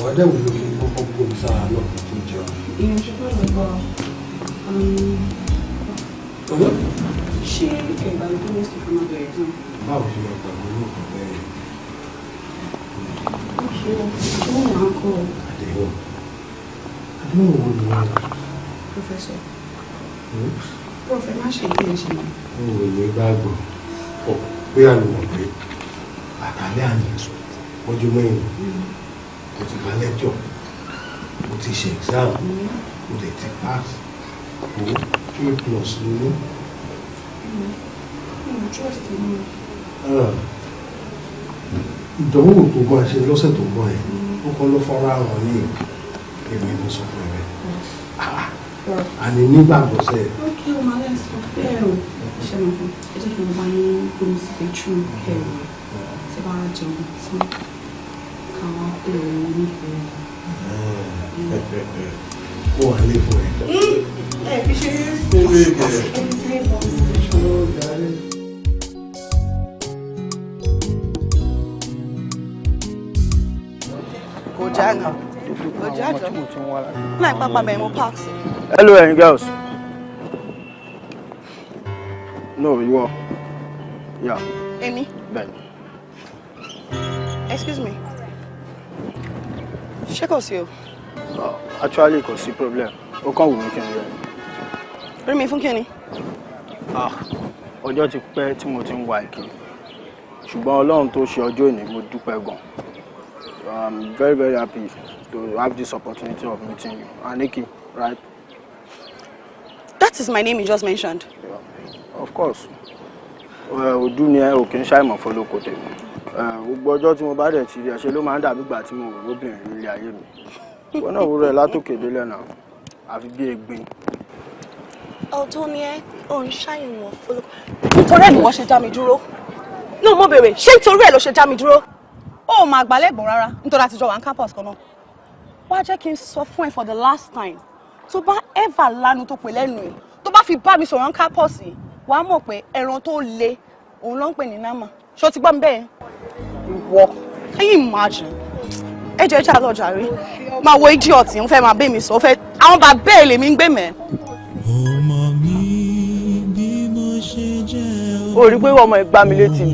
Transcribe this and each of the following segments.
Wà á dẹ̀ wúlò kí n kọ́kọ́ gbómi sára náà kí n tó jẹun. Ìyẹn ṣe fẹ́ lọ bọ̀. Ṣé ẹ̀gbà ló tó next week máa bẹ̀rẹ̀ exam? Báwo ṣe máa gbàgbọ́ ní ọ̀kan bẹ́ẹ̀? Ó ṣe ó wọ́n á kọ́ ọ. Àdéhùn. Àdéhùn wo ni wọ́n? Professor. Prof, ẹ má ṣe ìdí ẹ̀ ṣe mọ́. N ò ní gbàgbọ́. Bóyá ló mọ̀ pé àtàlẹ́ àná ọjọ́ mẹ́rin mo ti gba lecture, mo ti ṣe exam, mo dẹ̀ ti pass. Mo A plus ló ní. Mo trust you. Ìdánwò tó máa ṣe lọ́sẹ̀ tó ń bọ̀ yẹn, ó kọ́ ló fọ́nrán àwọn ní èmi mo sọ fún ẹ bẹ́ẹ̀. Àní nígbàgbọ́ sẹ́. Ok, o máa lẹ́ sọ bẹ́ẹ̀ o. Ṣé mo fún ẹ jẹ́ kí n bá yín gbómi sí bedroom kẹrin tí bá jẹun tán káwọn èrò nífẹ̀ẹ́. Ó wà lé fún ẹ. Ẹ fi ṣe é. Ẹni tí ẹ bọ́ sí bedroom. Kò já kò já jọ láì pápá bẹ̀rẹ̀ mo park sí. Hello, and girls. No, you are. Yeah. Èmi. Bẹ́ẹ̀ni. Excuse me. Ṣé kò sí o? Actually, kò sí problem. Ó kàn wù mí kí n rí ẹ. Rí mi fún kíni? Ah, ọjọ́ ti pẹ́ tí mo ti ń wá ìkiri. Ṣùgbọ́n Ọlọ́run tó ṣe ọjọ́ òní, mo dúpẹ́ gan. I'm very very happy to have this opportunity of meeting you. Aniki, right? That is my name you just mentioned. Yeah, of course. Ojú ni ẹ ò kí ń ṣàìmọ̀ fọlọ́kọ tèmi. Gbogbo ọjọ́ tí mo bá dẹ̀ ti rí ẹ ṣe ló máa ń dàbí ìgbà tí mo rò lóbìnrin nílé ayé mi. Ìwọ náà wúrọ̀ ẹ látòkè délẹ̀ náà, àfi bí egbin. Ọ̀dọ́ ni ẹ ò ń ṣàìmọ̀ fọlọ́kọ. Nítorí ẹ̀ ni wọ́n ṣe dá mi dúró. No, mo bèrè, ṣé nítorí ẹ̀ ló ṣe dá mi dúró? Ó máa gbálẹ̀gbọ̀n rárá nítorí àtijọ́ wà ní campus kan náà. Wá jẹ́ kí n sọ fún ẹ for the last time, tó bá ever lanu tó pè lẹ́nu ẹ̀ tó bá fi bá mi sọ̀rọ̀ ní campus yìí, wàá mọ̀ pé ẹran tó le òun ló ń pè ní námà. Ṣé o ti gbọ́ mi bẹ́ẹ̀? Ìwọ, can you imagine? Ẹ jẹ́ ìjà lọ jàre. Máa wo idiot ń fẹ́ máa bẹ́ mi sọ, ó fẹ́ àwọn bàbá ẹ̀ lèmi ń gbé mẹ́. Ọmọ mi bí mo ṣe jẹ́ Ó rí pé ọmọ ẹ gbá mi létí ni.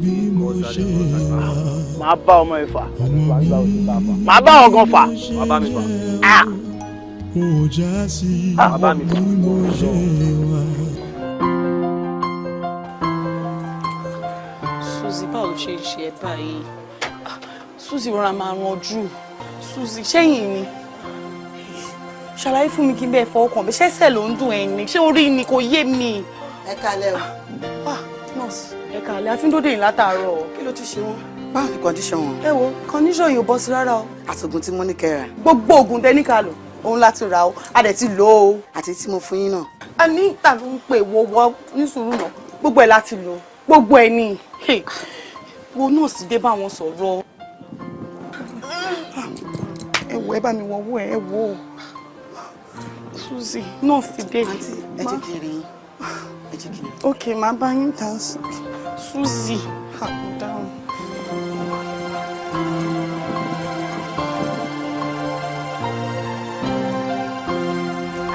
bí mo ṣe wà. Màá bá ọmọ ẹ fà. Màá bá ọgàn fà. Wàá bá mi fà. Ah! Ó já sí Wàá bá mi fà. bí mo ṣe wà. Suzy, báwo ló ṣe ń ṣe ẹ báyìí? Suzy, rọra máa ranjú. Suzy, ṣẹ́yìn ni ṣàlàyé fún mi kí n bẹ́ẹ̀ fọwọ́ kàn bí ṣẹ́sẹ̀ ló ń dùn ẹ̀ ni, ṣé orí ni kò yé mi. Ẹ kalẹ̀ o. Ah, nurse, ẹ kàlẹ́, àti ń dóde yìí látàárọ̀. Kí ló tún ṣe wọ́n? Báwo ni condition wọn? Ẹ wo, condition yìí ò bọ́ sí rárá o. Àtògùn tí mo ní kẹ́ rà. Gbogbo oògùn tẹ ní ká lò òun láti rà o, a dẹ̀ ti lò ó. Àti tí mo fún yín náà. A ní ìta ló ń pè wọ́wọ́ ní sùúrù náà, gbogbo ẹ̀ láti lò, gbogbo ẹ̀ ní. Wo nọ́ọ̀sì dé bá wọn sọ̀rọ̀. Ẹ wo, ẹ bá mi wọ owó ẹ, ẹ wo Suzy, nọ́ọ̀sì dé. Àǹtí, ẹ jẹ́ kí n rí yín. Ẹ jẹ́ kí n rí. Ok, màá bá yín tà Suzy, ha, mo dáhùn.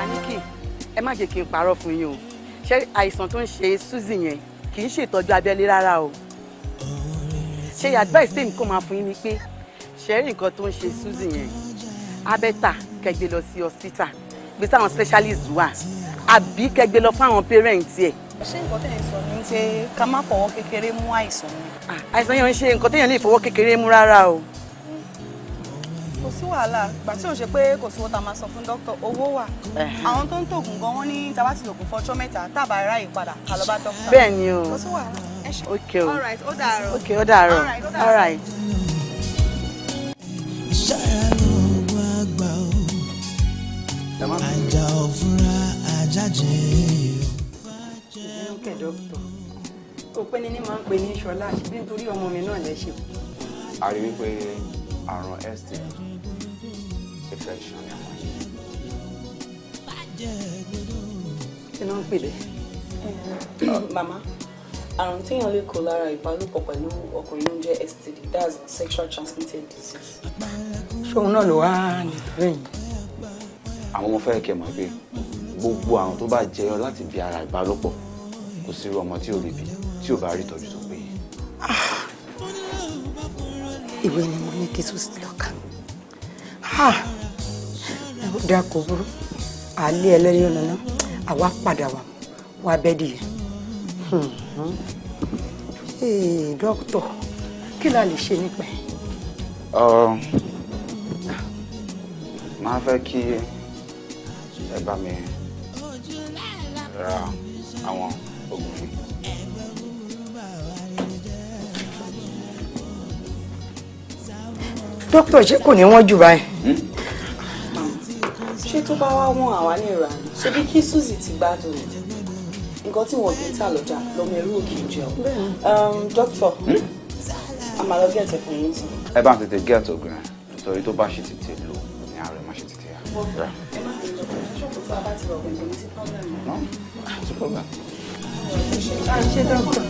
Aniki, ẹ má jẹ́ kí n parọ́ fún yín o. Ṣé àìsàn tó ń ṣe Suzy yẹn kì í ṣètọ́jú abẹ́lé rárá o. Ṣé advice tèmi kò máa fún yín ni pé ṣe rí nǹkan tó ń ṣe Suzy yẹn, á better kẹ́ gbé lọ sí hospital bí táwọn specialist wà, àbí kẹ́ gbé lọ fún àwọn parents ẹ̀. Ṣé nǹkan tẹ̀ ń sọ ni pé ká má fọwọ́ kékeré mú àìsàn ni? Àìsàn yẹn ń ṣe nǹkan téèyàn lè fọwọ́ kékeré mú rárá o. Kò sí wàhálà, ìgbà tí ò ń ṣe pé kò sí owó tá a máa san fún dókítà, owó wà. Àwọn tó ń tògùn gan wọ́n ní tá a bá ti lògùn fọjọ́ 3 tá a bá ráyè padà ká lọ bá dókítà. Bẹ́ẹ̀ ni o. Kò sí wàhálà. Ẹ ṣé. Ok o. All right, ó dàárọ̀. Ok, ó dàárọ̀. All right, ó dàárọ̀. All right. Ìṣọ́ra lóògùn àgbà o. Ajá òfúra ajá jẹ́. Ìbínú kẹ̀, dókítà. Òpin ni máa ń pè ní Ṣọlá, ṣebí nítorí ọmọ mi náà lẹ ṣe. A rí wípé àrùn STD infection ni àwọn yìí. Kí ló ń pè bẹ́ẹ̀? Màmá, Àrùn téèyàn lè kó lára ìbálòpọ̀ pẹ̀lú ọkùnrin ló ń jẹ́ STD, that's sexual transmitted disease. Ṣóun náà ló wá nítorí yìí? Àwọn ọmọ fẹ́ kẹ́ mọ̀ pé gbogbo àrùn tó bá jẹyọ láti bí ara ìbálòpọ̀, kò sí irú ọmọ tí ò lè bí tí ò bá rí ìtọ́jú tó péye. Ìwé ni mo ní kí Suzy lọ kà. Ó dáa, kò burú. Àlẹ́ ẹlẹ́rìí ọ̀nà náà, àwa padà wà wá bẹ́ẹ̀dì yẹn. Dókítà, kí la lè ṣe nípa ẹ̀? Máa fẹ́ kí ẹ bá mi ra àwọn oògùn yìí. Dókítà, ṣé kò ní wọ́n jù báyìí? Ṣé tó bá wá wọ́n, àwa ní ìrà ni? Ṣebí kí Suzy ti gbádùn ni. Nǹkan tí wọ́n kì í tà lọ́jà lọ́mọ ẹrú kì í jẹun. Dókítà, a máa lọ get ẹ̀ fún yín sí. Ẹ bá ń tètè get oògùn yẹn, torí tó bá ṣe tètè lò ní ara ẹ̀ má ṣe tètè yá. Ẹ má bínú, ṣọ́ọ̀bù tó a bá ti rọ̀ pé kò ní sí problem. No, kò sí problem. Ṣé dókítà?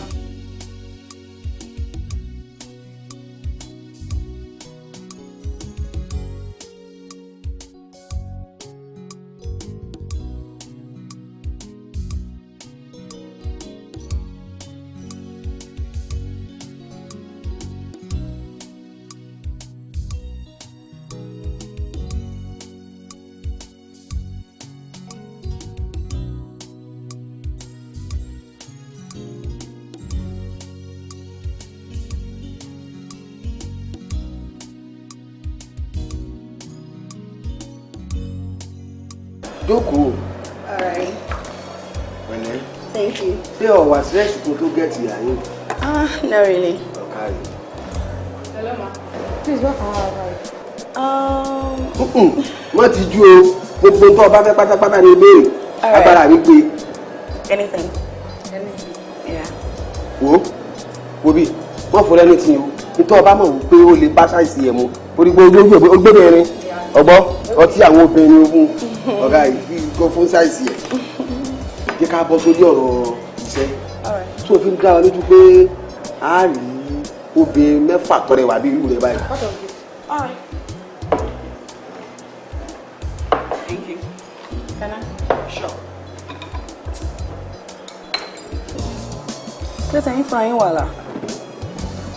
Jókòó. All right. Pẹ̀lẹ́. Thank you. Ṣé o wà stress kó tó get ìyá yín? Ah, not really. Ọ̀kàrí. Hello, ma. Please, what can I have? Wọ́n ti jú o, gbogbo tó o bá fẹ́ pátápátá ní ìbéèrè. Agbára mi pé. Anything. Anything. Yeah. Wo wo bí wọ́n fún lẹ́nu tí o nítorí ọba mọ̀ wípé ó lè bá size ẹ̀ mu orí gbogbo ogbóbìnrin ọgbọ́ ọtí àwọn obìnrin ogun ọ̀gá yìí kó fún size ẹ̀. Jẹ́ ká bọ́ sórí ọ̀rọ̀ iṣẹ́ tó fi ń dá wa lójú pé a rí obìnrin mẹ́fà tọrẹ wà bí irú rẹ báyìí. All right. Thank you. Can I? Sure. Listen, yín fúnra yín wàhálà.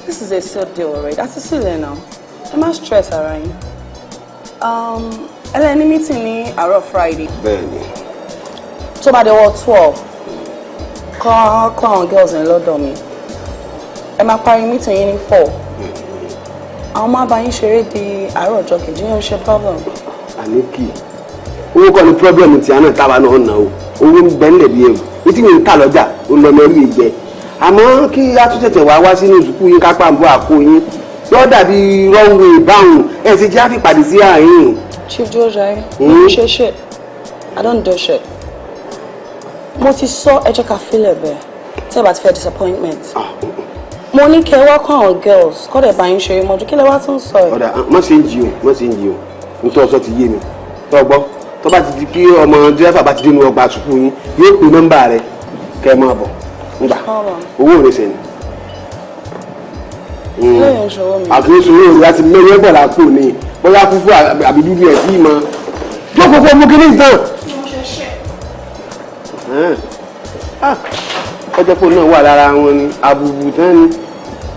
This is a sealed deal already. That's a seal there now. Ẹ má stress ara yín. Ẹlẹ́ni meeting ní àárọ̀ Friday. Bẹ́ẹ̀ni. Tó bá dé wọ́ 12, kọ́ àwọn girls ní lọ́dọ̀ mi. Ẹ máa parí meeting yín ní 4. Àwọn máa bá yín ṣeré di àárọ̀ ọjọ́ kejì, yín ò ṣe problem. Àní kì í owó kọ́ ni problem tí a náà táwa náà ná o. Owó ń bẹ nílẹ̀ bí ẹrù ní tí mi ń tà lọ́jà ó lọ lọ rí ìjẹ, àmọ́ kí a tún tẹ̀tẹ̀ wá wá sínú ìsìnkú yín kápá ń bọ́ àpò yín yóò dàbí rọ́wé báwọn ẹ̀ ṣe jẹ́ àfìpàdé sí àárín. Chief Joe, ṣe shit. I don't do shit. Mo ti sọ, ẹ jẹ́ ká fílẹ̀ bẹ́ẹ̀. Tẹ́ bá ti fẹ́ disappointment. Mo ní kẹ́ wá kọ́ àwọn girls, kọ́ dẹ̀ bá yín ṣeré mọ́jú, kí lẹ wá tún sọ ẹ̀? Ọ̀dà, má ṣe ń jí o, má ṣe ń jí o. Nítorí ọsọ ti yé mi. Tọ́ gbọ́, tó bá ti di pé ọmọ dírẹ́fà bá ti dénú ọgbà sùkúù yín, yóò pè nọ́mbà rẹ kẹ́ ẹ máa bọ̀. Ngbà owó rẹ̀ sẹ́ni. Lóyún ìṣòro mi. Àkíyèsí owó rẹ̀ láti mẹ́rin ẹ̀bọ̀ làpò ní bóyá fúfú àbí dúdú ẹ̀ sí ìmọ̀. Jókòó kó mú kí ní ìtàn. Ọjọ́ pò náà wà lára wọn ni àbùbù tán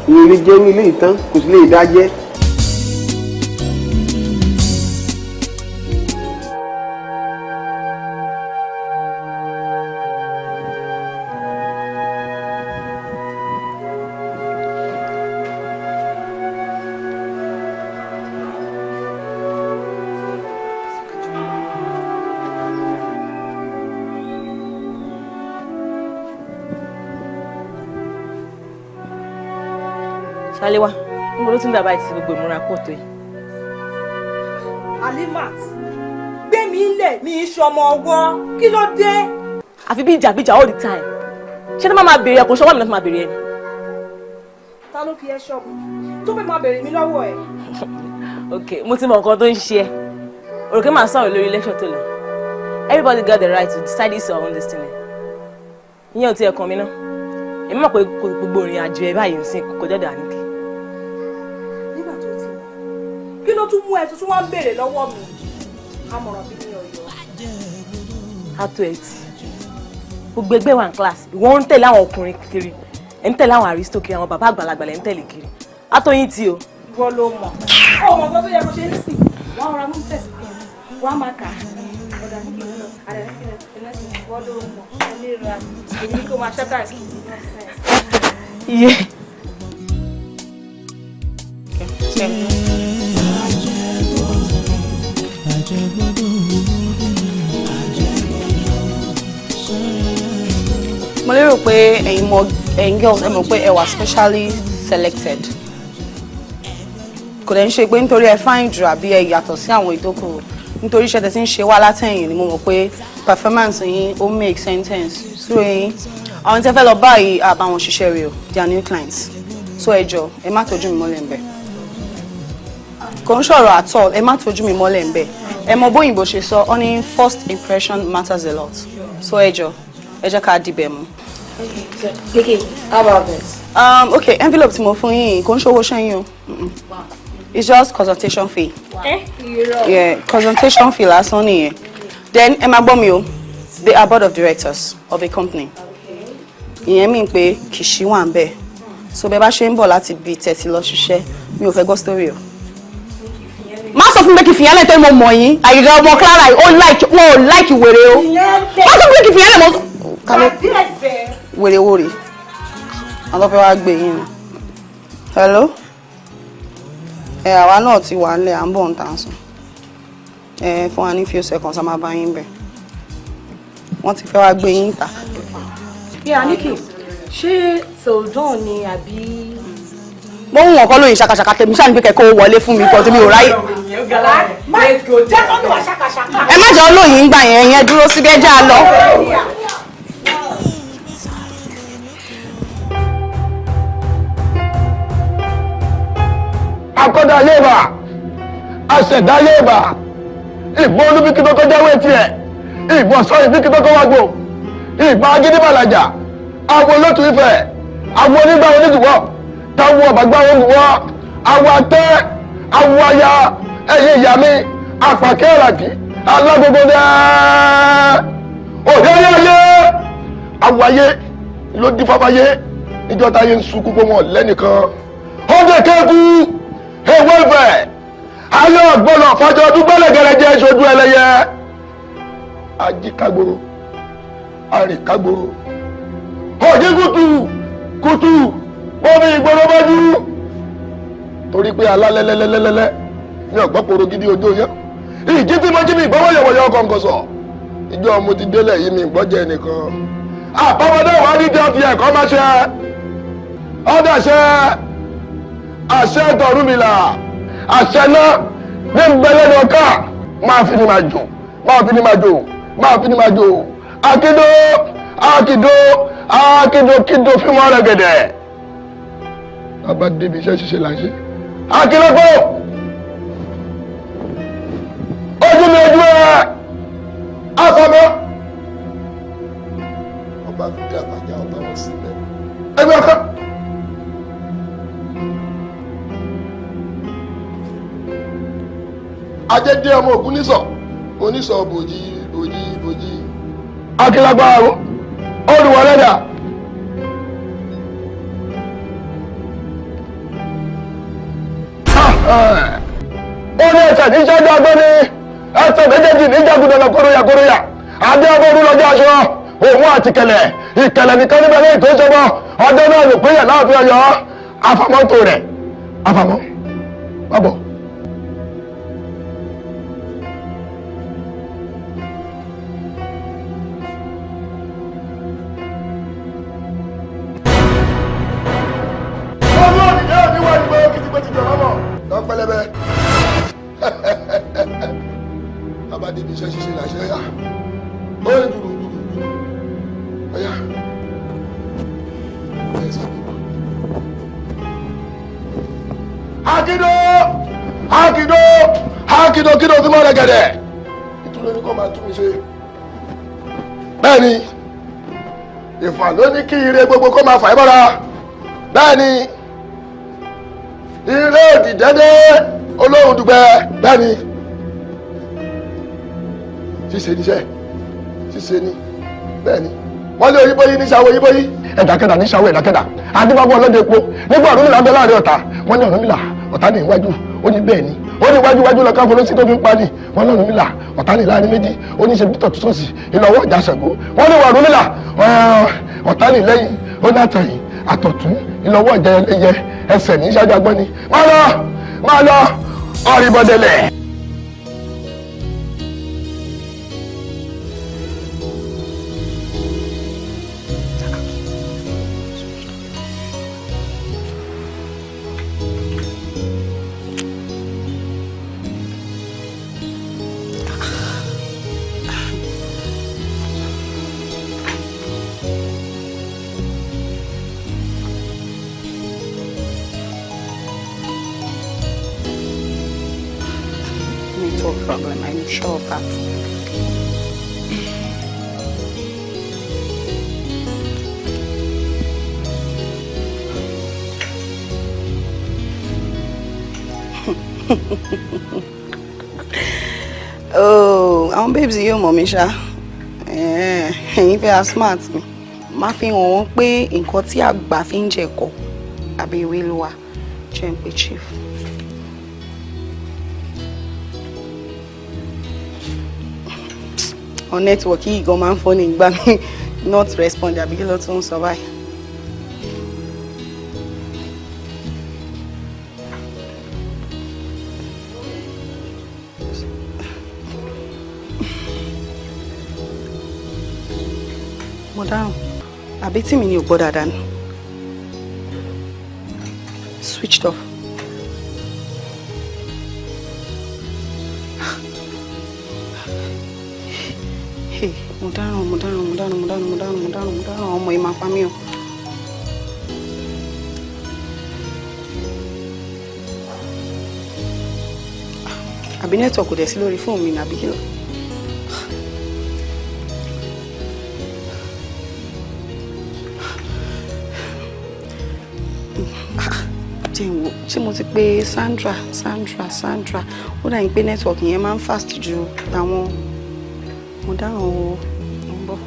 ni ìyẹn lè jẹ́ ilé ìtàn, kò sí lè dá jẹ́. Ṣaléwá, níbo ló tún dàbá ti gbogbo ìmúra pọ̀ tó yìí? Alimat, gbé mi lẹ̀, mi ń ṣọmọ ọwọ́, kí ló dé? Àfi bí ìjà bí ìjà all the time. Ṣé ní máa béèrè ẹ̀kọ́ ṣọwọ́ mi náà fi máa béèrè ẹni? Ta ló fi ẹ́ ṣọ́ọ̀bù tó fẹ́ máa béèrè mi lọ́wọ́ ẹ̀? Ok, mo ti mọ nǹkan tó ń ṣe ẹ́. Òròkè máa sọ̀rọ̀ lórí lecture tó lọ. Everybody got the right to decide his or own destiny. Ìyẹn ò tiẹ̀ kàn mí ná. Èmi mọ̀ pé gbogbo ìrìn àjò ẹ báyìí ń sìn kò jọ́dọ̀ Àníkè. Nígbà tó ti mọ̀, kí ló tún mú ẹ tuntun wá ń béèrè lọ́wọ́ mi? Amọ̀ràn bí ní Ọ̀yọ́. Á tó ẹ tì. Gbogbo ẹgbẹ́ wa ní class, ìwọ ń tẹ̀lé àwọn ọkùnrin kiri, ẹ̀ ń tẹ̀lé àwọn aristo kiri, àwọn bàbá àgbàlagbà lẹ̀ ń tẹ̀lé kiri. Á tó yín tí o. Ìwọ ló mọ̀. Ó mọ̀ nǹkan tó yẹ kó ṣe ń sìn. Wàá rọra mú tẹ̀sí pé wàá máa kà á. Ọ̀dà ní kìí lọ, àdà ní kìí lọ, ìwọ ló mọ̀. Ẹlẹ́ra, èmi ní kó máa ṣẹ́ káàkiri. Iye. Mo lérò pé ẹ̀yin mọ ẹ̀yin girls, ẹ mọ̀ pé ẹ wà specially selected. Kò dẹ̀ ń ṣe pé nítorí ẹ fine jù àbí ẹ yàtọ̀ sí àwọn ìdókòwò, nítorí iṣẹ́ tẹ́ ti ń ṣe wá látẹ̀yìn ni mo mọ̀ pé performance yín ó make sentence sí yín. Àwọn tí ẹ fẹ́ lọ báyìí àbáwọn ṣiṣẹ́ rẹ o, they are new clients, so ẹ jọ̀ọ́, ẹ má tọ́jú mi mọ́lẹ̀ ń bẹ̀. Kò ń sọ̀rọ̀ at all, ẹ má tọ́jú mi mọ́lẹ̀ ń bẹ̀. Ẹ mọ bóyìnbó ṣe sọ ọ ní, first impression matters a lot, so ẹ jọ̀ọ́, ẹ jẹ́ ká dibẹ̀ mú. Nikki, how about this? Okay, envelope tí mo fún yín kò ń ṣòwò ṣẹ́yìn o. It's just consultation fee. Ẹ irọ́. Yeah, consultation fee lásán nìyẹn. Then ẹ máa gbọ́ mi o, they are board of directors of a company. Ìyẹn mean pé kìsì wà ń bẹ̀. So bẹ́ẹ̀ bá ṣe ń bọ̀ láti bí tẹ̀sí lọ ṣiṣẹ́, mi ò fẹ́ gbọ́ story o. Má sọ fún mi pé kì í fìyàn lẹ̀ torí mo mọ̀ yín. Àyíká ọmọ Clara yìí, ó like wọn ò like wèrè o. Má sọ fún mi pé kì í fìyàn lẹ̀ mọ́. Kálọ́ wèrè wo rè? Àwọn tó fẹ́ wá gbé yín ni. Hello? Ẹ àwa náà ti wà nílẹ̀, à ń bọ̀ ń tà sùn. Ẹ fún wa ní few seconds, a máa bá yín bẹ̀. Wọ́n ti fẹ́ wá gbé yín ta. Yeah, Nikki, ṣé Sultan ni àbí? Mo ń wọ̀n kọ́ lóyìn ṣàkàṣàkà tèmi ṣáà ní pé kẹ́kọ̀ọ́ wọlé fún mi kan tí mi ò ráyè. Let's go. Jẹ́ kó lù wá ṣàkàṣàkà. Ẹ má jẹ́ olóyìn gbà yẹn, yẹn dúró síbẹ̀ já lọ. Akọ́dá ayé ìbà, aṣẹ̀dá ayé ìbà, ìbọn olúbíkí tó kọjá wé tiẹ̀, ìbọn sọ ìbíkí tó kọ́ wá gbò, ìbọn agídíbàlàjà, àwọn olótù Ifẹ̀, àwọn onígbà onídùúwọ̀, táwọn ọ̀bàgbà onídùúwọ̀, àwọn atẹ́, àwọn aya, ẹ̀yìn ìyá mi, àpàkẹ́ ọ̀làkì, alágbogbo dẹ́ òde ayé, àwọn ayé ló dín fáfáyé níjọ́ táyé ń sunkún pé wọn lẹ́nìkan ó dé kéku ewé ìfẹ́ ayé ọ̀gbọ́nà fọjọ́ ọdún gbẹ́lẹ̀gẹ̀rẹ̀ ṣojú ẹlẹ́yẹ ajíkágboro arìnkágboro òjì kùtù kùtù omi ìgboro bọ́jú torí pé alálẹ́lẹ́lẹ́lẹ́lẹ́ ní ọ̀gbọ́n poro gidi ojú yẹn ìjí tí mo jí mi ìgbọ́wọ́ yọ̀wọ̀yọ̀ kọ̀ǹkọ̀sọ̀ ìjọ mo ti délẹ̀ yìí mi ìgbọ́jẹ́ nìkan àbámọ́dé wà ní jẹ́ ti ẹ̀kọ́ máa ṣe ọ́dàṣẹ́ àṣẹ tọ̀rúnmìlà àṣẹ náà ní nbẹ̀lẹ́nu ọ̀ká máa fi ni máa jò, máa fi ni máa jò, máa fi ni máa jò, akíndó akíndó akíndó kíndó fíìmù ọ̀rẹ́ gẹ̀dẹ̀ bàbá débi iṣẹ́ ṣiṣẹ́ là ń ṣe akíndókò ojú mi ojú ẹ àfọmọ́ ọba fi dé àbájá ọba wọn sílẹ̀ ẹgbẹ́ ọkọ. Ajẹ́dẹ́ ọmọ ògún nísọ̀ onísọ̀ bòjì bòjì bòjì akílágbára olùwọlẹ́dà. Ó ní ẹsẹ̀ níṣẹ́jú agbẹ́ni ẹsẹ̀ méjèèjì níjàgùdọ̀nà kóróyà kóróyà adé ọmọ orú lọ́jọ́ aṣọ òun àti kẹlẹ̀ ìkẹlẹ̀ nìkan níbẹ̀ lẹ́yìn tó ń ṣọmọ ọdẹ náà ló péye láàfin Ọ̀yọ́ àfàmọ́tò rẹ̀ àfàmọ́ bàbọ̀. Pẹlẹbẹ bàbá débi iṣẹ́ ṣíṣe làṣẹ yá ó lè dùrù dùrù dùrù ọyá akido akido akido kido fi mọ́ rẹ̀gẹ̀dẹ̀ ìtura ní kò máa tún mi ṣe bẹ́ẹ̀ ni Ìfà ló ní kí ire gbogbo kó máa fà é mọ́ra. Bẹ́ẹ̀ ni ire òdì dẹ́dẹ́ olóhùn dùgbẹ́. Bẹ́ẹ̀ ni ṣíṣe níṣẹ́ ṣíṣe ni. Bẹ́ẹ̀ ni wọ́n lé oyíbóyí ní ṣàwọ̀ oyíbóyí, ẹ̀dàkẹ́dà ní ṣàwọ̀ ẹ̀dàkẹ́dà. Adébábọ̀ ọlọ́dẹ epo nígbà Ọ̀rúnmìlà ń bẹ láàrin ọ̀tá. Wọ́n ní Ọ̀rúnmìlà ọ̀tá ní iwájú, ó ní bẹ́ẹ̀ ni, ó ní iwájú iwájú lọ káfọ́ lọ́sí tó fi ń pa ni. Wọ́n ní Ọ̀rúnmìlà ọ̀tá ní láàrin méjì, ó ní ṣe bí tọ̀tún sọ̀sì ìlọ́wọ́ ìjà Ṣàngó. Wọ́n ní Ọ̀rúnmìlà ọ̀tá ní lẹ́yìn, ó ní àtẹ̀yìn àtọ̀tún ìlọ́wọ́ ìjà ẹyẹ ẹsẹ̀ ní ṣáájú agbọ́n ni. Máa lọ máa lọ ọ̀rìbọ̀dẹ̀lẹ̀. Network problem, I'm sure of that. Oh, àwọn babes yóò mọ̀ mí ṣá. Ẹ̀yin fẹ́ smart mi. Má fi hàn wọ́n pé nǹkan tí àgbà fi ń jẹ̀kọ àbí ìwé ló wà. Jẹ́ ń pe chief. On network yìí gan máa ń fọ́ ní ìgbà mi not respond àbí kí ló tún ń sọ báyìí. Mo dáhùn àbí tí mi ní ò gbọ́ dáadáa ni switched off. Hey, mo dáràn mo dáràn mo dáràn mo dáràn mo dáràn mo dáràn mo dáràn ọmọ yìí máa pa mí o. Àbí network kò dẹ̀ sí lórí fóònù mi nàbí kí ló. Jẹ́ n wò ṣé mo ti pe Sandra Sandra Sandra ó dà ní pé network yẹn máa ń fast ju àwọn. Mo dáràn o, mo ń bọ̀.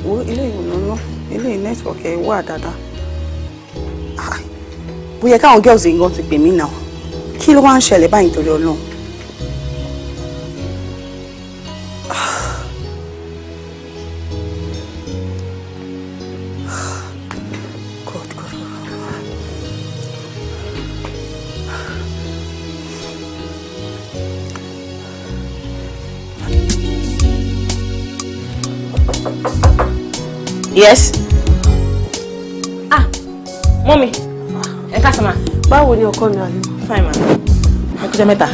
Wo ilé ìwòlọ́nà ilé network ẹ̀ wà dáadáa. Bóyá káwọn girls yìí gan ti pè mí náà. Kí ló wá ń ṣẹlẹ̀ báyìí nítorí Ọlọ́run? God, God, God. Yes. Ah, mọ́mi, ẹ káàsán ma. Báwo ni ọkọ mi Àlímọ́? Fine ma. Ẹ kújọ́ mẹ́ta.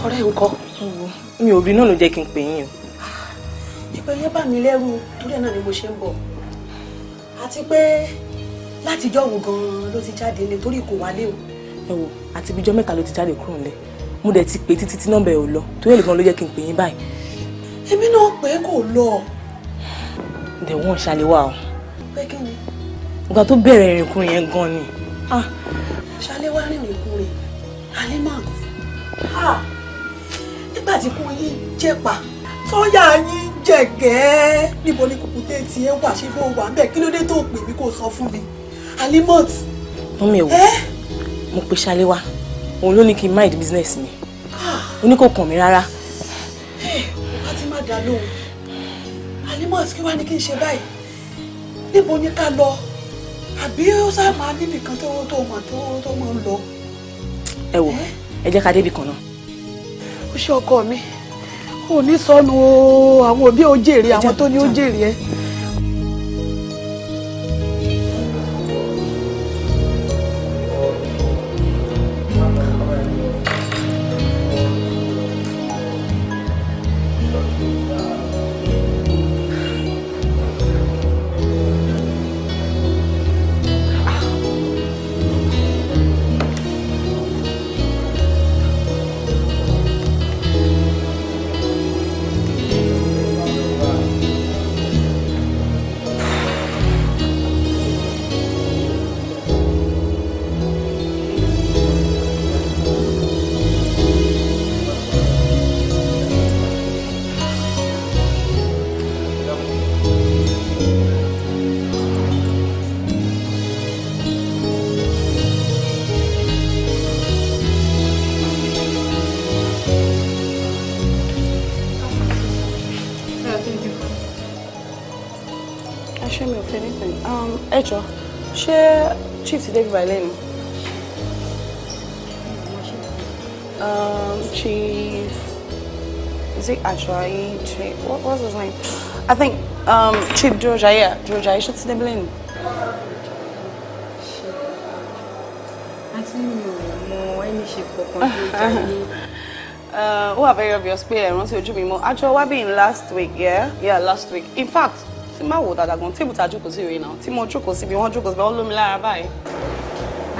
Ọ̀rẹ́ ń kọ́. Mi ò rí náà ló jẹ́ kí n pè yín o. Ìpè yẹn bà mí lẹ́rù torí ẹ̀ náà ni mo ṣe ń bọ̀. Àti pé látijọ́ wo gan-an ló ti jáde nílé torí kò wálé o. Ẹ wo, àti ibijọ́ mẹ́ta ló ti jáde kúrò nílé. Mo dẹ̀ ti pè títí tí nọ́mbà ẹ̀ ò lọ. Torí ẹ̀ gan ló jẹ́ kí n pè yín báyìí. Èmi náà pé kò lọ. Dẹ̀ wọ́n ṣàlẹ́wà o. Pé kí ni? Ìgbà tó bẹ̀rẹ̀ ìrìnkúrìn yẹn gan ni. Ṣàlẹ́wà rìnrìnkúrìn, Àlímọ́. Nígbà tí kò yín jẹ̀pà, sọ́yà yín jẹ̀gẹ́. Níbo ni kùkùté tiẹ̀ wà ṣe fún wa bẹ́ẹ̀? Kí ló dé tó pè mí kó sọ fún mi? Àlímọ́. Mọ́mí ẹ̀ wò, mo pe Ṣàlẹ́wà, òun ló ní kí n mind business mi. Ó ní kò kàn mí rárá. Ọba ti má dá lóhùn. Àlímọ́ kí wá ní kí n ṣe báyìí? Níbo ni ká lọ? Àbí ó sá máa níbì kan tó mọ̀ tó mọ̀ ń lọ. Ẹ wò, ẹ jẹ́ ká débì kan náà. Ó ṣe ọkọ mi, ò ní sọnù o, àwọn òbí ò jèrè, àwọn tó ní ó jèrè ẹ. Ẹ jọ̀ọ́, ṣé chief ti débi báyìí lẹ́nu? Chief, is it Ajayi? Chief, what was his name? I think Chief Durojaiye, yeah, Durojaiye, ṣé ti débi lẹ́nu? Àǹtí, mi ò mọ ẹni ṣe kankan tó jáde. Ó wà very obvious pé ẹ rántí ojú mi mọ́. A jọ wá bí in last week, yeah? Yeah, last week. In fact, tí má wò dáadáa gan, table tá a jókòó sí rèé náà. Tí mo jókòó síbi, wọ́n jókòó síbi, wọ́n lómi lára báyìí.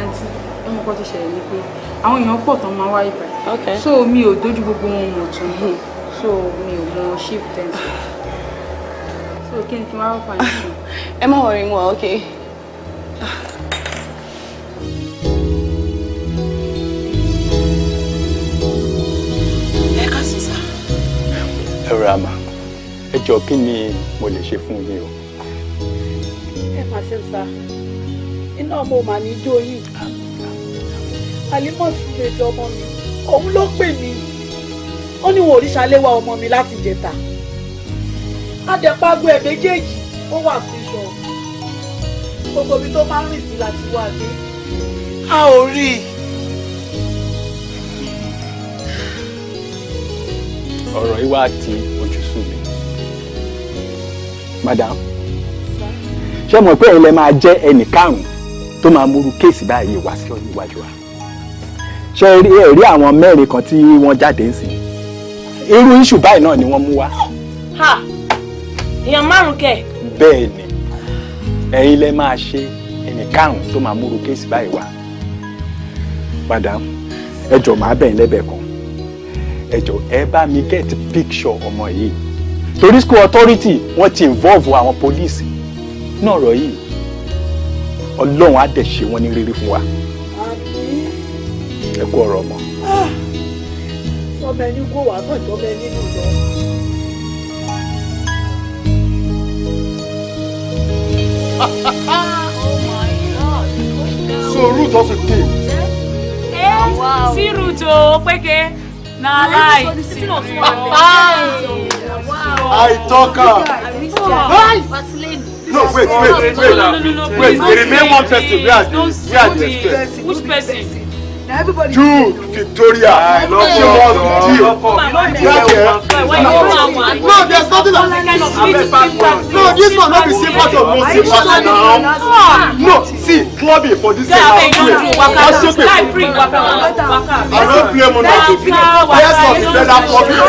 Àǹtí, ọmọ kan tó ṣẹlẹ̀ ni pé àwọn èèyàn pọ̀ tán máa wá ibà. Okay. So mi ò dójú gbogbo wọn mọ̀ tún. So mi ò mọ chief ten. So kí ni kí n wá wá ní sùn? Ẹ má worry, mo wà okay. Ẹ káàsán sá. Ẹ rà mà, ẹ jọ̀ọ́, kí ni mo lè ṣe fún yín o? Ẹ má ṣe sá, iná ọmọ mà ní jó yìí. Alimot méjì ọmọ mi, òun ló pè mí. Ó ní wọn ò rí Ṣaléwá ọmọ mi láti jẹta. Adẹ̀págbó ẹ̀ méjèèjì, ó wà fún iṣọ. Gbogbo ibi tó máa ń rìn sí láti wá dé, a ò rí i. Ọ̀rọ̀ yìí wá ti ojú sú mi. Madam, ṣé mọ̀ pé ẹ̀yin lẹ máa jẹ́ ẹnì karùn-ún tó máa múru case báyìí wá sí iwájú wa? Ṣé ẹ rí àwọn mẹ́rin kan tí wọ́n jáde ń sìn, irú issue báyìí náà ni wọ́n mú wá. Ha, èèyàn márùn kẹ? Bẹ́ẹ̀ ni, ẹ̀yin lẹ máa ṣe ẹnì karùn-ún tó máa múru case báyìí wá. Madam, ẹ jọ̀ọ́, máa bẹ̀ yín lẹ́bẹ̀ẹ́ kan. Ẹ jọ̀ọ́, ẹ bá mi get picture ọmọ yìí, torí school authority wọ́n ti involve àwọn police náà ọ̀rọ̀ yìí. Ọlọ́run á dẹ̀ ṣe wọ́n ní rírí fún wa. Ẹ kú ọ̀rọ̀ ọmọ. Sọmọ ẹni kó wàá sàn jọmọ ẹni nù lọ. So root also came. Eh, see root o, péke. Na lie. I talk am. No, wait, wait, wait. No, no, no, no, Wait, please, there remain one person. Where are Don't they? Where are do the this. express? Which person? Jude Victoria. She must be jail. That girl. No, there's nothing like. No, this one no be sympathy of no sympathy now. No, see, clubbing for this kind of way. Waka, free, waka, waka. I no blame una. Yes, of the better clubbing.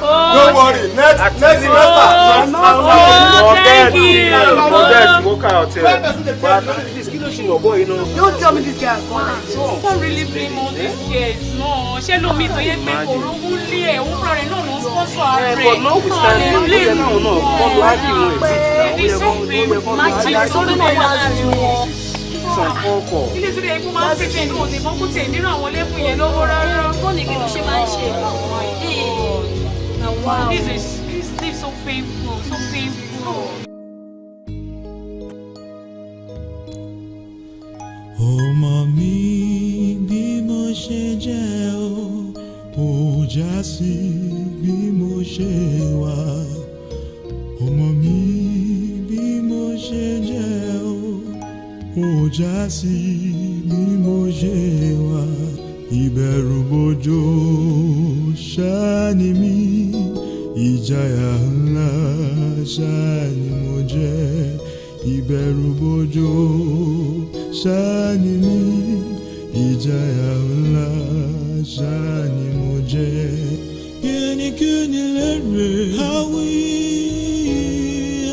Don't worry, next semester. Oh, thank you. Forget Mocha Hotel. But please, kí ló ṣe wọ̀ bọ́ iná? Don't tell me this guy has gone like this. Can't really blame all these girls. No, ṣé lómi tó yẹ pé kò rówó lé ẹ̀, òun fúnra rẹ̀ náà ló ń sponsor ara Eh, rẹ̀. but notwithstanding, ó yẹ káwọn náà kọ́ lọ ágì wọn èbí It's so painful. Some phone call. Ilé ìtura ẹ̀kú máa ń pretend òun ní mọ́kú tiẹ̀ nínú àwọn lẹ́kùn yẹn lọ́wọ́ rárá. Fóònù kí ló ṣe máa ń ṣe? This is so painful, so painful. Ọmọ mi, bí mo ṣe jẹ́ o, ò já sí bí mo ṣe wà. Ọmọ mi, bí mo ṣe jẹ́ o, ò já sí bí mo ṣe wà. Ìbẹ̀rù bojo ṣáá ni mí, ìjayà ńlá ṣáá ni mo jẹ́. Ìbẹ̀rù bojo ṣáá ni mí, ìjayà ńlá ṣáá ni mo jẹ́. Kíni lérè àwí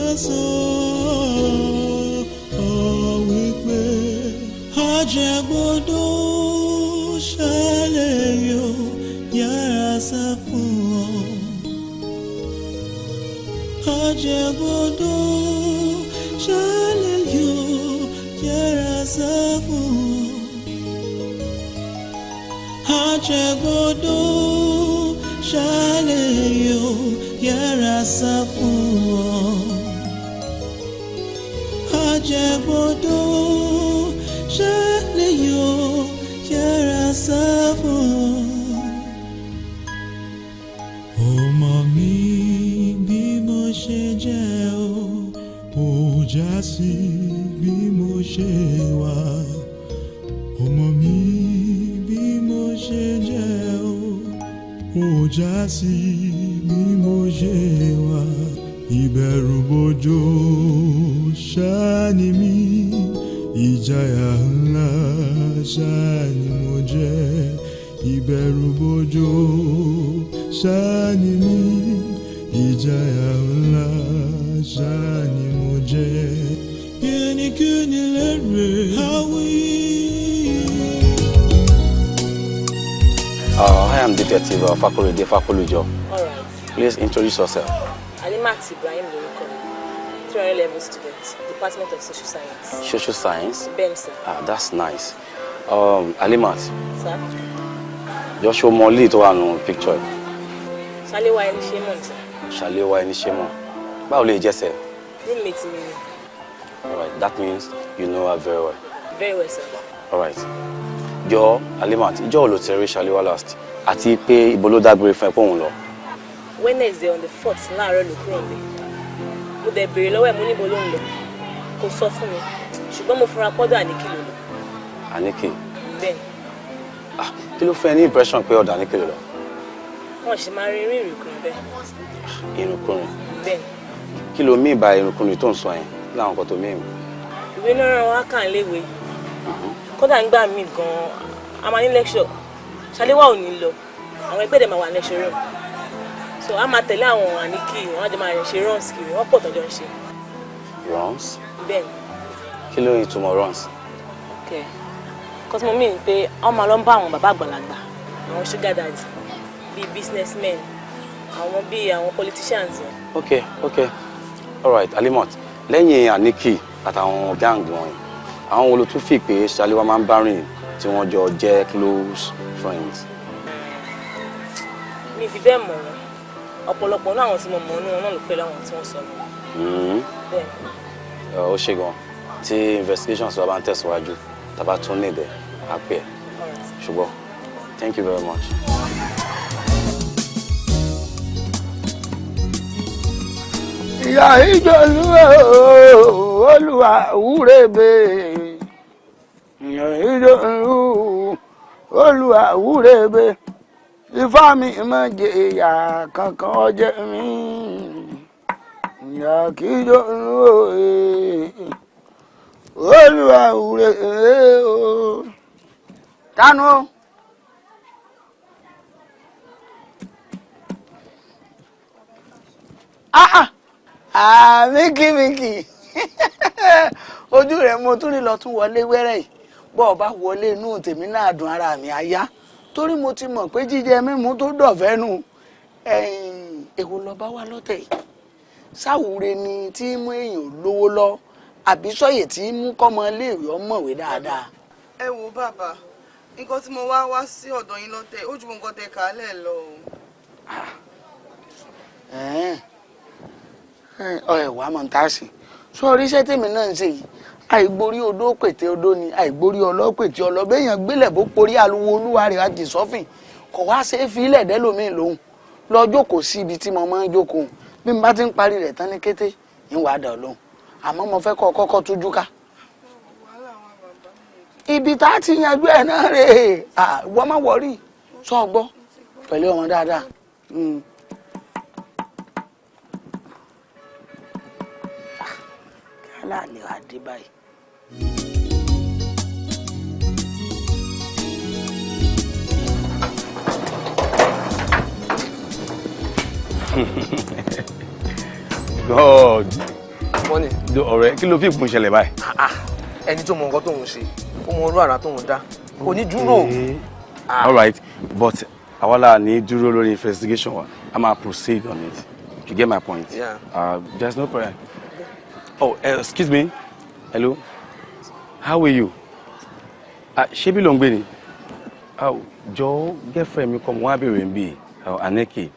ẹ̀sán wípé àjẹgbodò ṣẹlẹ̀ yóò yára sá fún ọ. Àjẹgbodò ṣẹlẹ̀ yóò yára sá fún ọ. Àjẹgbodò ṣẹlẹ̀ yóò yára sá fún ọ. Àjẹgbodò ṣẹlẹ̀ yóò yára sá fún ọ. Ọmọ mi, bí mo ṣe jẹ́ o, ò Ó já sí bí mo ṣe wà, ọmọ mi bí mo ṣe jẹ́ o. Ó já sí bí mo ṣe wà, ìbẹ̀rù bojo ṣáá ni mí, ìjayà ńlá ṣáá ni mo jẹ́. Ìbẹ̀rù bojo ṣáá ni mí, ìjayà ńlá ṣáá ni mo jẹ́. Bí ẹnikẹ́ni lérè àwí. I am Detective Fakorede Fakolujo. All right. Please introduce yourself. Alimat Ibrahim lorúkọ mi, 300 level student, Department of Social Science. Social Science. Bẹ́ẹ̀ni sir. Ah, that's nice. Alimat, Sir. Joshua Moli tó wà nù picture yìí. Ṣaléwá ẹni ṣe mọ̀ ní sir. Ṣàléwá ẹni ṣe mọ̀. Báwo lè jẹ́ sẹ́? Roommate mi ni. All right, that means you know her very well. Very well, sir. All right. Jọ Alimat, ìjọ́ wo ló ti rí Ṣàléwá last? Àti pé ibo ló dágbére fún ẹ pé òun lọ? Wednesday on the 4th láàárọ̀ ló kúrò nílé. Mo dẹ̀ béèrè lọ́wọ́ ẹ̀, mo níbo ló ń lọ. Kò sọ fún mi. Ṣùgbọ́n mo fura pọ́dọ̀ Àníkì ló lọ. Àníkì. Bẹ́ẹ̀ni. Kí ló fún ẹ ní impression pé ọ̀dọ̀ Àníkì ló lọ? Wọ́n ṣe máa rin ìrìnkùnrin bẹ́ẹ̀. Irinkurin. Bẹ́ẹ̀ni. Kí ló mean by irinkurin tó ń sọ yẹn? Kí làwọn nǹkan tó mean? Ìwé náà rán wa kà ń léwe. Kódà ń gbà mí gan-an, a máa ní lecture. Ṣaléwá ò ní lọ. Àwọn ẹgbẹ́ dẹ̀ máa wà lecture room. So a máa tẹ̀lé àwọn Àníkì, wọ́n á jọ máa ṣe runs kiri, wọ́n pọ̀ tọ́jọ́ ń ṣe. Runs? Bẹ́ẹ̀ni. Kí ló ń ìtumọ̀ runs? Okay. Nǹkan tí mo mean ni pé wọ́n máa lọ ń bá àwọn bàbá àgbàlagbà, àwọn sugar daddy, bíi businessmen, àwọn bíi àwọn politicians yẹn. Okay. All right, Alimot. Lẹ́yìn Àníkì àtàwọn gang wọ̀nyí, àwọn wo ló tún fi pé Ṣaléwá máa ń bá rìn tí wọ́n jọ jẹ́ close friends? Mi fi bẹ́ẹ̀ mọ̀ wọ́n. Ọ̀pọ̀lọpọ̀ náà àwọn tí mo mọ̀ nínú wọn náà ló pẹ̀lú àwọn tí wọ́n sọ lọ. Bẹ́ẹ̀ni. Ó ṣe gan. Tí investigations wa bá ń tẹ̀síwájú, tá bá tún need ẹ̀, á pè ẹ́. Ṣùgbọ́n, thank you very much. Ìyá ìjọlúwẹ̀ olúwa wúrẹ́bẹ̀, ìyá ìjọlú olúwa wúrẹ́bẹ̀, ifá mi má jẹ ìyá kankan ọjẹ́ mi, ìyá kìjọlú olúwa wúrẹ́bẹ̀ o. Kánú. Ah ah, Míkì Míkì, ojú rẹ̀ mo tún ní lọ tún wọlé wẹ́rẹ́ yìí. Bọ́ ọ bá wọlé, inú tèmi náà dùn, ara mi á yá, torí mo ti mọ̀ pé jíjẹ mímu tó dọ̀fẹ́ nù. Ẹ̀yìn èwo lọ bá wá lọ́tẹ̀ yìí? Sáwúre ni tí mú èèyàn lówó lọ, àbí sọ̀yẹ̀ tí mú kọ́mọ iléèwé ọmọwé dáadáa? Ẹ wo bàbá, nǹkan tí mo wá wá sí ọ̀dọ̀ yín lọ́tẹ̀ ó ju nǹkan tẹ kàálẹ̀ lọ o. Ẹ̀ẹ́n ẹ wàá mọ̀ tá a sì sọ oríṣẹ́ tèmi náà ń ṣe yìí, àìgborí odó pètè odó ni, àìgborí ọlọ́ pètè ọlọ́. Béèyàn gbélẹ̀ bó porí aluwo olúwa rẹ̀ á jì sọ́fìn, kò wá ṣe é fi ilẹ̀ dẹ́lòmíì lòun lọ jókòó sí ibi tí mo máa ń jókòó. Bí n bá ti ń parí rẹ̀ tán ní kété ń wàá dà lóhùn, àmọ́ mo fẹ́ kọ́ kọ́kọ́ tújú ká ibi tá a ti yanjú ẹ̀ náà rè é. Wọ́n má wọrí, sọ gbọ́ pẹ̀lú ọmọ dáadáa. Aláàlẹ́ wa dé báyìí. God. Mọ́nì. Ọ̀rẹ́, kí ló fi ìpín ṣẹlẹ̀ báyìí? Ẹni tó mọ nǹkan tóun ṣe, ó mọ orú àrà tóun dá, kò ní dúró. All right, but àwa la ní dúró lórí investigation wa, a máa proceed on it. You get my point? Yeah. There's no problem. Oh, excuse me. Hello. How are you? Ṣé bí ló ń gbé ni? Oh, jọ̀ọ́, girlfriend mi kọ́ mo wá béèrè ń bí, Aneke.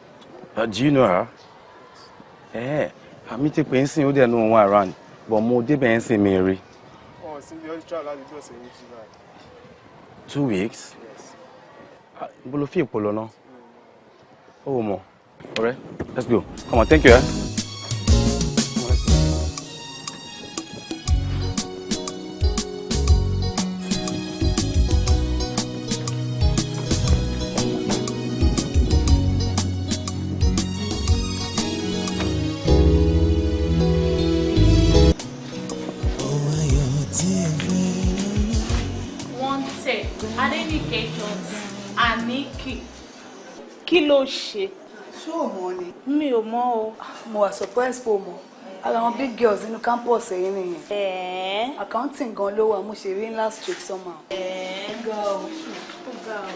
Do you know her? Eh, àmì ti pè ń sìn ó dẹ̀ nù wọn around, but mo débẹ̀ ń sìn mi rí. Wọn sí bí ọjọ́ láti bí ọ̀sẹ̀ 2 báyìí. 2 weeks? Yes. Ah, bó ló fi ìpò lọ náà? Ó mọ̀. Ọ̀rẹ́, let's go. Come on, thank you. Eh? Adéníkè Jones, Àníkì. Kí ló ṣe? Ṣé o mọ̀ ni? Mi ò mọ̀ o. Mo wà surprise pé o mọ̀. Ara àwọn big girls nínú campus ẹ̀yìn nìyẹn. Accounting gan ló wà, mo ṣe rí last week somehow. Ga o. Ó ga o.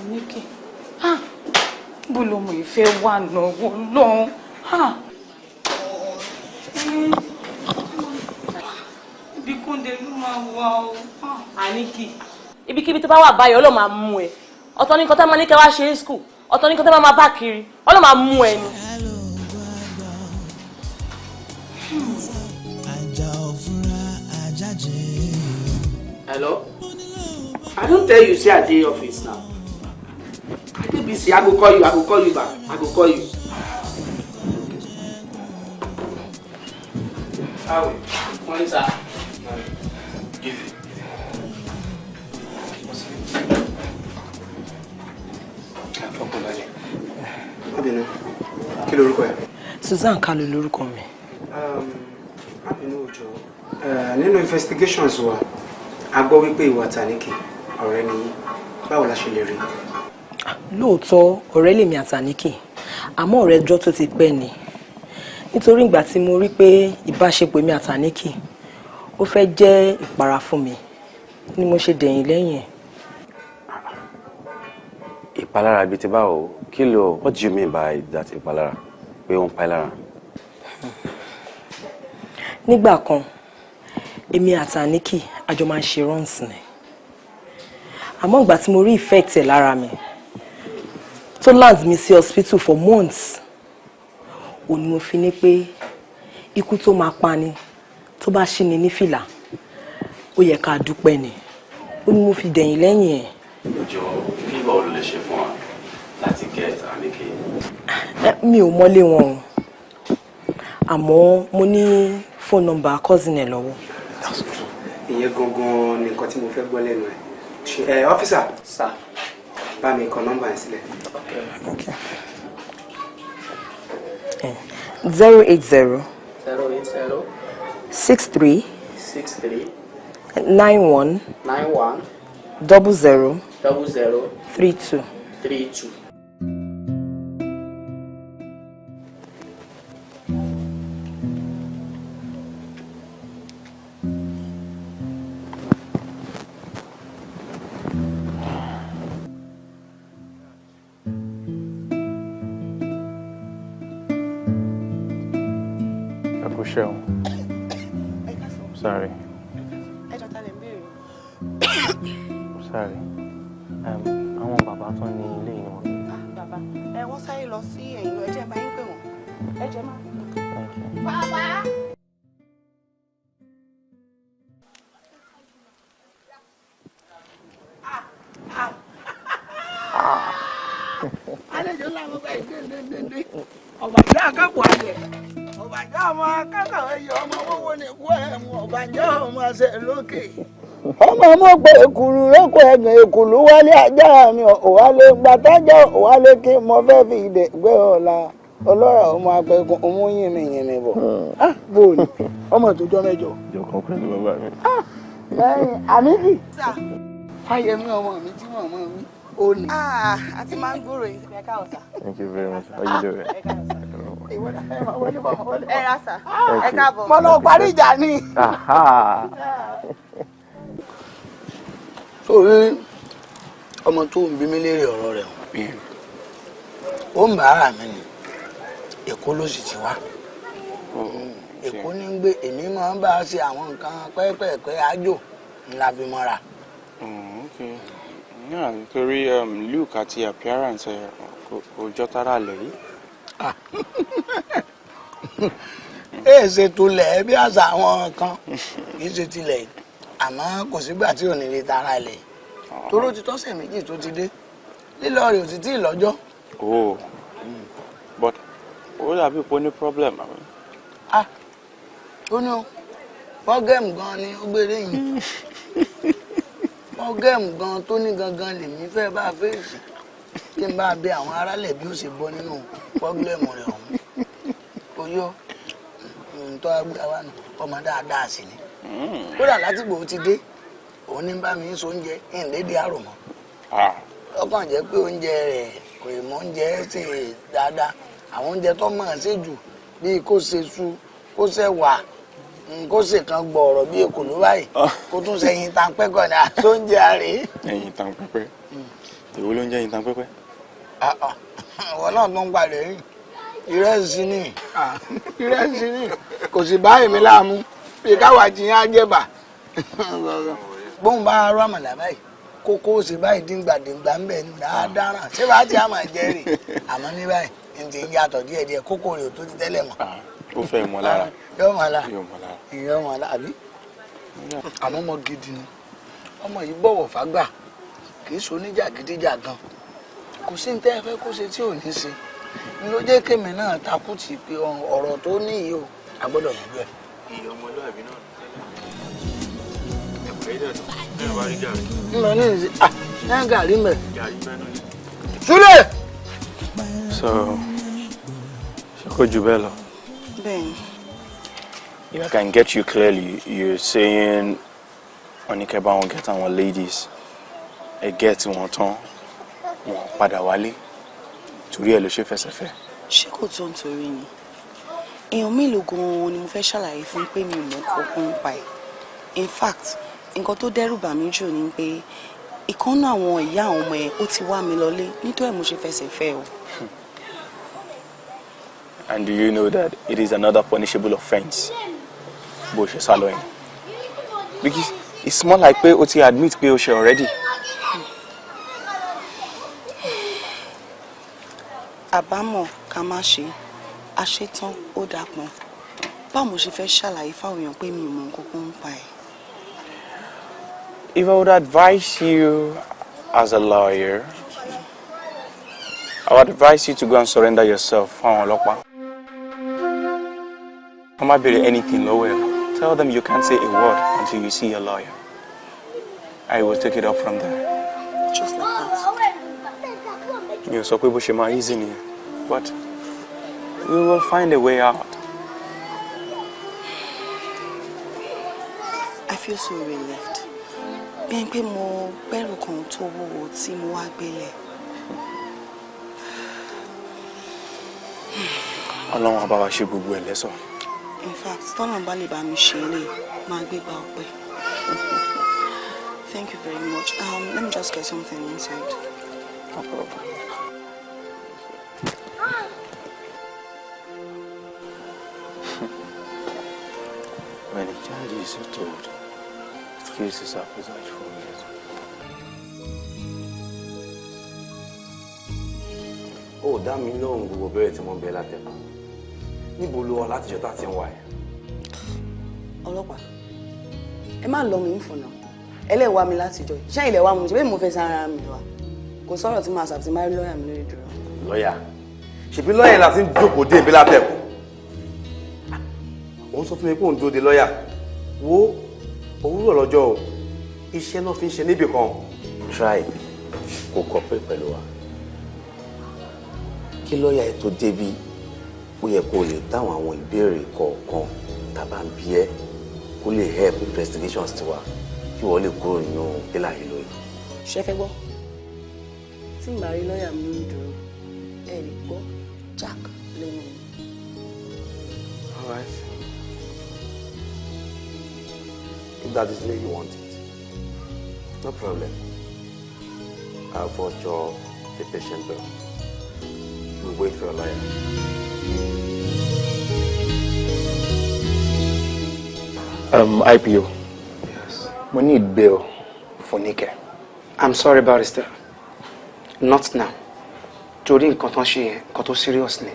Àníkì, bó ló mọ ìfẹ́ wà náwó lọ́hùn? Ibi kúndé ló máa wà o. Àníkì, ibikíbi tó bá wà báyìí, Ọlọ́run máa mú ẹ. Ọ̀tọ̀ ní nǹkan tó máa ní kẹ́ wá ṣe ní school, ọ̀tọ̀ ní nǹkan tó máa bá kiri, Ọlọ́run máa mú ẹ ni. Hello? I don tell you say I dey office now. I dey busy. I go call you. I go call you back. I go call you. How? Morning, sir. Easy. Fọkànbalẹ̀. Má bínú. Kí lorúkọ ẹ? Susan Kalu lorúkọ mi. Má bínú òjò. Nínú investigations wa, a gbọ́ wípé ìwà Tàníkì ọ̀rẹ́ ni yín. Báwo la ṣe lè rí? Lóòótọ́ ọ̀rẹ́ lèmi àtàníkì, àmọ́ ọ̀rẹ́ ọjọ́ tó ti pẹ́ ni. Nítorí ìgbà tí mo rí pé ìbáṣepọ̀ èmi àtàníkì ó fẹ́ jẹ́ ìpara fún mi ni mo ṣe dẹ̀yìn lẹ́yìn ẹ̀. Ìpalára bíi ti báwo? Kí ló, what do you mean by that ìpalára? Pé ó ń pa ẹ́ lára? Nígbà kan, èmi àtàníkì a jọ máa ń ṣe runs ni. Àmọ́ ìgbà tí mo rí effect ẹ̀ lára mi tó land mi sí hospital for months, ò ní mo fi ní pé ikú tó máa pa ni tó bá ṣí ni ní fìlà, ó yẹ ká dúpẹ́ ni. Ó ní mo fi dẹ̀yìn lẹ́yìn ẹ̀. Jọ, favour ló lè ṣe fún wa láti get Àníkì? Mi ò mọ́lé wọn o, àmọ́ mo ní phone number cousin ẹ̀ lọ́wọ́. Ìyẹn gangan ni nǹkan tí mo fẹ́ gbọ́ lẹ́nu ẹ̀. Ẹ officer. Sir. Bá mi kọ nọ́mbà yẹn sílẹ̀. Okay. 080 080 63 63 91 91 00 00 32. 32. Ẹ kú iṣẹ́ o. Sorry. Ẹ jọ, ta lè ń béèrè? Sorry. Àwọn bàbá tó ní ilé yìí ni wọ́n. Bàbá ẹ, wọ́n sáré lọ sí ẹ̀yìn lọ. Ẹ jẹ́ bá yín pè wọ́n. Ẹ jẹ́ má. Bàbá. Àlejò làwọn bá yìí déndéndé. Ọ̀bàjẹ́ àkàpọ̀ ayẹ̀. Ọ̀bàjẹ́ ọmọ akẹ́kọ̀ọ́ ẹ̀yẹ ọmọ owó ní ikú ẹ̀ mú ọ̀bàjẹ́ ọmọ àṣẹ lókè. Ọmọ ọmọ pé èkùrú lóko ẹ̀gàn èkùlú wálé, ajá mi òwálé gbàtájà òwálé kí mo fẹ́ fi ìdè gbé ọ̀la ọlọ́rọ̀ ọmọ apẹ̀kùn ọmú yìnbọn yìnbọn bọ̀. Bó o ní ọmọ tó jọ mẹ́jọ. Jọ kan pẹ̀lú bàbá mi. Lẹ́yìn Àmìkì Fáyẹmí ọmọ mi tí màmá mi ó ní. A ti máa ń gbúrò yìí. Ẹ káàbọ̀ sà. Thank you very much. How you doing? Ẹ ra sà. Ẹ káàbọ̀. Mo lọ parí ìjà ni. Aha. Sórí ọmọ tó ń bí mi léèrè ọ̀rọ̀ rẹ̀, ó ń bàárà mi ni. Èkó ló sì ti wá. Èkó ní ń gbé. Èmi máa ń bá a ṣe àwọn nǹkan pẹ́ẹ́pẹ́ẹ́pẹ́, àjò ńlá fi mọ́ra. Oh, okay. Yeah, nítorí look àti appearance ẹ kò jọ tara lẹ̀ yìí. Èè ṣe tulẹ̀ bí àṣà àwọn kan, kì í ṣe tilẹ̀ yìí, àmọ́ kò sígbà tí ò ní lè tara lẹ̀ toró ti tọ́sẹ̀ 2 tó ti dé. Lílọ rẹ̀ ò sì tí ì lọ́jọ́. Oh, but ó dàbí pé ó ní problem, àbí? Ah, ó ní o. Fọ́gẹ́mù gan ni ó gbére yìí. Fọ́gẹ́mù gan tó ní gangan lèmi fẹ́ bá fèsì, kí n bá bẹ àwọn aráàlẹ̀ bí ó ṣe bọ́ nínú fọ́gẹ́mù rẹ̀ ọ̀hún. Kò yọ ntọ́ agbára wa nù. Ọmọ dáadáa sì ni. Kódà látìgbò ó ti dé, òun ní bá mi ń so oúnjẹ ìlédìí àrò mọ́. Ọkàn jẹ́ pé oúnjẹ rẹ̀ kò ì mọ oúnjẹ ṣe dáadáa. Àwọn oúnjẹ tó mọ̀ ọ́n ṣe jù bíi kó ṣe su, kó ṣe wà, kó ṣe kan gbọ̀ọ̀rọ̀ bíi èkó ló báyìí, kó tún ṣe ẹyin tan pẹ́kọ̀ ní àsóúnjẹ àrè. Ẹyin tan pẹ́pẹ́? Èwo ló ń jẹ́ ẹyin tan pẹ́pẹ́? Ìwọ náà tó ń padà yìí, ìrẹsì ni, ìrẹsì ni, kò sì bá èmi láàmú bí káwa jiyàn á jẹ̀bà. Bóun bá rọ àmàlà báyìí, kókó ṣe báyìí, dìgbàdìgbà ń bẹ̀ ní dáadáa, ṣé bá ti àmà jẹ́ rè. Àmọ́ ní báyìí n ti ń yàtọ̀ díẹ̀díẹ̀, kókó rè tó ti tẹ́lẹ̀ mọ́. Ó fẹ́ mọ́ lára. Yóò mọ́ la. Yóò mọ́ lára. Yóò mọ́ la, àbí? Àmọ́ ọmọ gidi ni ọmọ yìí, bọ̀wọ̀ fágbà, kì í so oníjàgídíjàgan. Kò sí ní tẹ́ ẹ fẹ́ kó ṣe tí ò ní ṣe. Ní ló jẹ́ kémi náà takú tì pé ọ̀rọ̀ tó ní yìí o, a gbọ́dọ̀ yanjú ẹ̀. Ìyá ọmọlúwàbí náà tẹ́lẹ̀, ẹ̀pẹ́ yìí dẹ̀ náà bá rí gàrí. Ń lọ ní ìsìn, ah, ní gàrí mẹ́. Gàrí bẹ́ẹ̀ náà. Súlẹ̀. So ṣé kò jù bẹ́ẹ̀ lọ? Bẹ́ẹ̀ni. If I can get you clearly, you're saying oníkẹ́ bá wọn get àwọn ladies, ẹ get wọn tán, wọn padà wálé, torí ẹ ló ṣe fẹsẹ̀ fẹ́. Ṣé kò tó ń torí ni? Èèyàn mélòó gan-an ni mo fẹ́ ṣàlàyé fún pé mi ò mọ̀ kankan ń pa ẹ̀? In fact, nǹkan tó dẹ́rù bà mí jù ni pé ìkànnà àwọn ìyá àwọn ọmọ ẹ̀ ó ti wá mi lọlé, nítorí ẹ̀ mo ṣe fẹsẹ̀ fẹ́ o. And do you know that it is another punishable offence bó ṣe sá lọ yẹn? Because it's more like pé o ti admit pé o ṣe already. Àbámọ̀ ká má ṣe àṣetán, ó dàpọ̀n. Báwo mo ṣe fẹ́ ṣàlàyé fáwọn èèyàn pé mi ò mọ̀ nǹkan kan ń pa ẹ̀? If I would advise you as a lawyer, I would advise you to go and surrender yourself fáwọn ọlọ́pàá. Wọ́n má béèrè anything lọ́wọ́ ẹ̀. Tell them you can't say a word until you see a lawyer. I will take it up from there. Just like that? Mi ò sọ pé bó ṣe máa easy nìyẹn, but we will find a way out. I feel so relieved. Bí ẹni pé mo gbẹ́rù kan tó wúwo tí mo wá gbélé. Ọlọ́run á bá wa ṣe gbogbo ẹ̀ lẹ́sọ̀. In fact, tọ́nà bá lè bá mi ṣe eléyìí, máa gbégbá ọpẹ́. Thank you very much. Let me just get something inside. No problem. When a child is so told, it kills his appetite for it. Ó dá mi lóhùn gbogbo bẹ́rẹ̀ tí mo ń bẹ látẹ̀kọ́. Níbo ló wà látijọ́ tá a ti ń wà ẹ́? Ọlọ́pàá, ẹ má lọ mi ń fọ̀nà. Ẹlẹ́wàá mi látijọ́ yìí. Ṣé ilẹ̀ wa mo ṣe bẹ́ẹ̀ mo fẹ́ sára mi wá? Kò sọ̀rọ̀ tí màá sàbí tí máa rí lọ́ọ̀yà mi lórí dúró. Lọ́ọ̀yà? Ṣèbí lọ́ọ̀yà la ti ń jókòó dé ibi látẹ̀kọ́. Òun sọ fún mi pé òun dúró de lọ́ọ̀yà. Wo, òwúrọ̀ lọ́jọ́ o, iṣẹ́ náà fi ń ṣe níbì kan. Try kò cooperate pẹ̀lú wa. Kí lọ́ọ̀yà ẹ̀ tó débi, ó yẹ kó o lè dáhùn àwọn ìbéèrè kọ̀ọ̀kan tàbá ń bí ẹ́, kó lè help investigations tiwa, kí wọ́n lè kúrò nínú hílà hílò yìí. Ṣé fẹ́ gbọ́? Tí n bá rí lọ́ọ̀yà mi lórí dúró, ẹ lè gbọ́ Jack lẹ́nu mi. All right. If that is the way you want it, no problem. I'll voucher the patient bill. We wait for a lawyer. IPO. Yes. Mo need bail for Nike. I'm sorry, barrister. Not now. Torí nǹkan tán ṣe yẹn, nǹkan tó serious ni.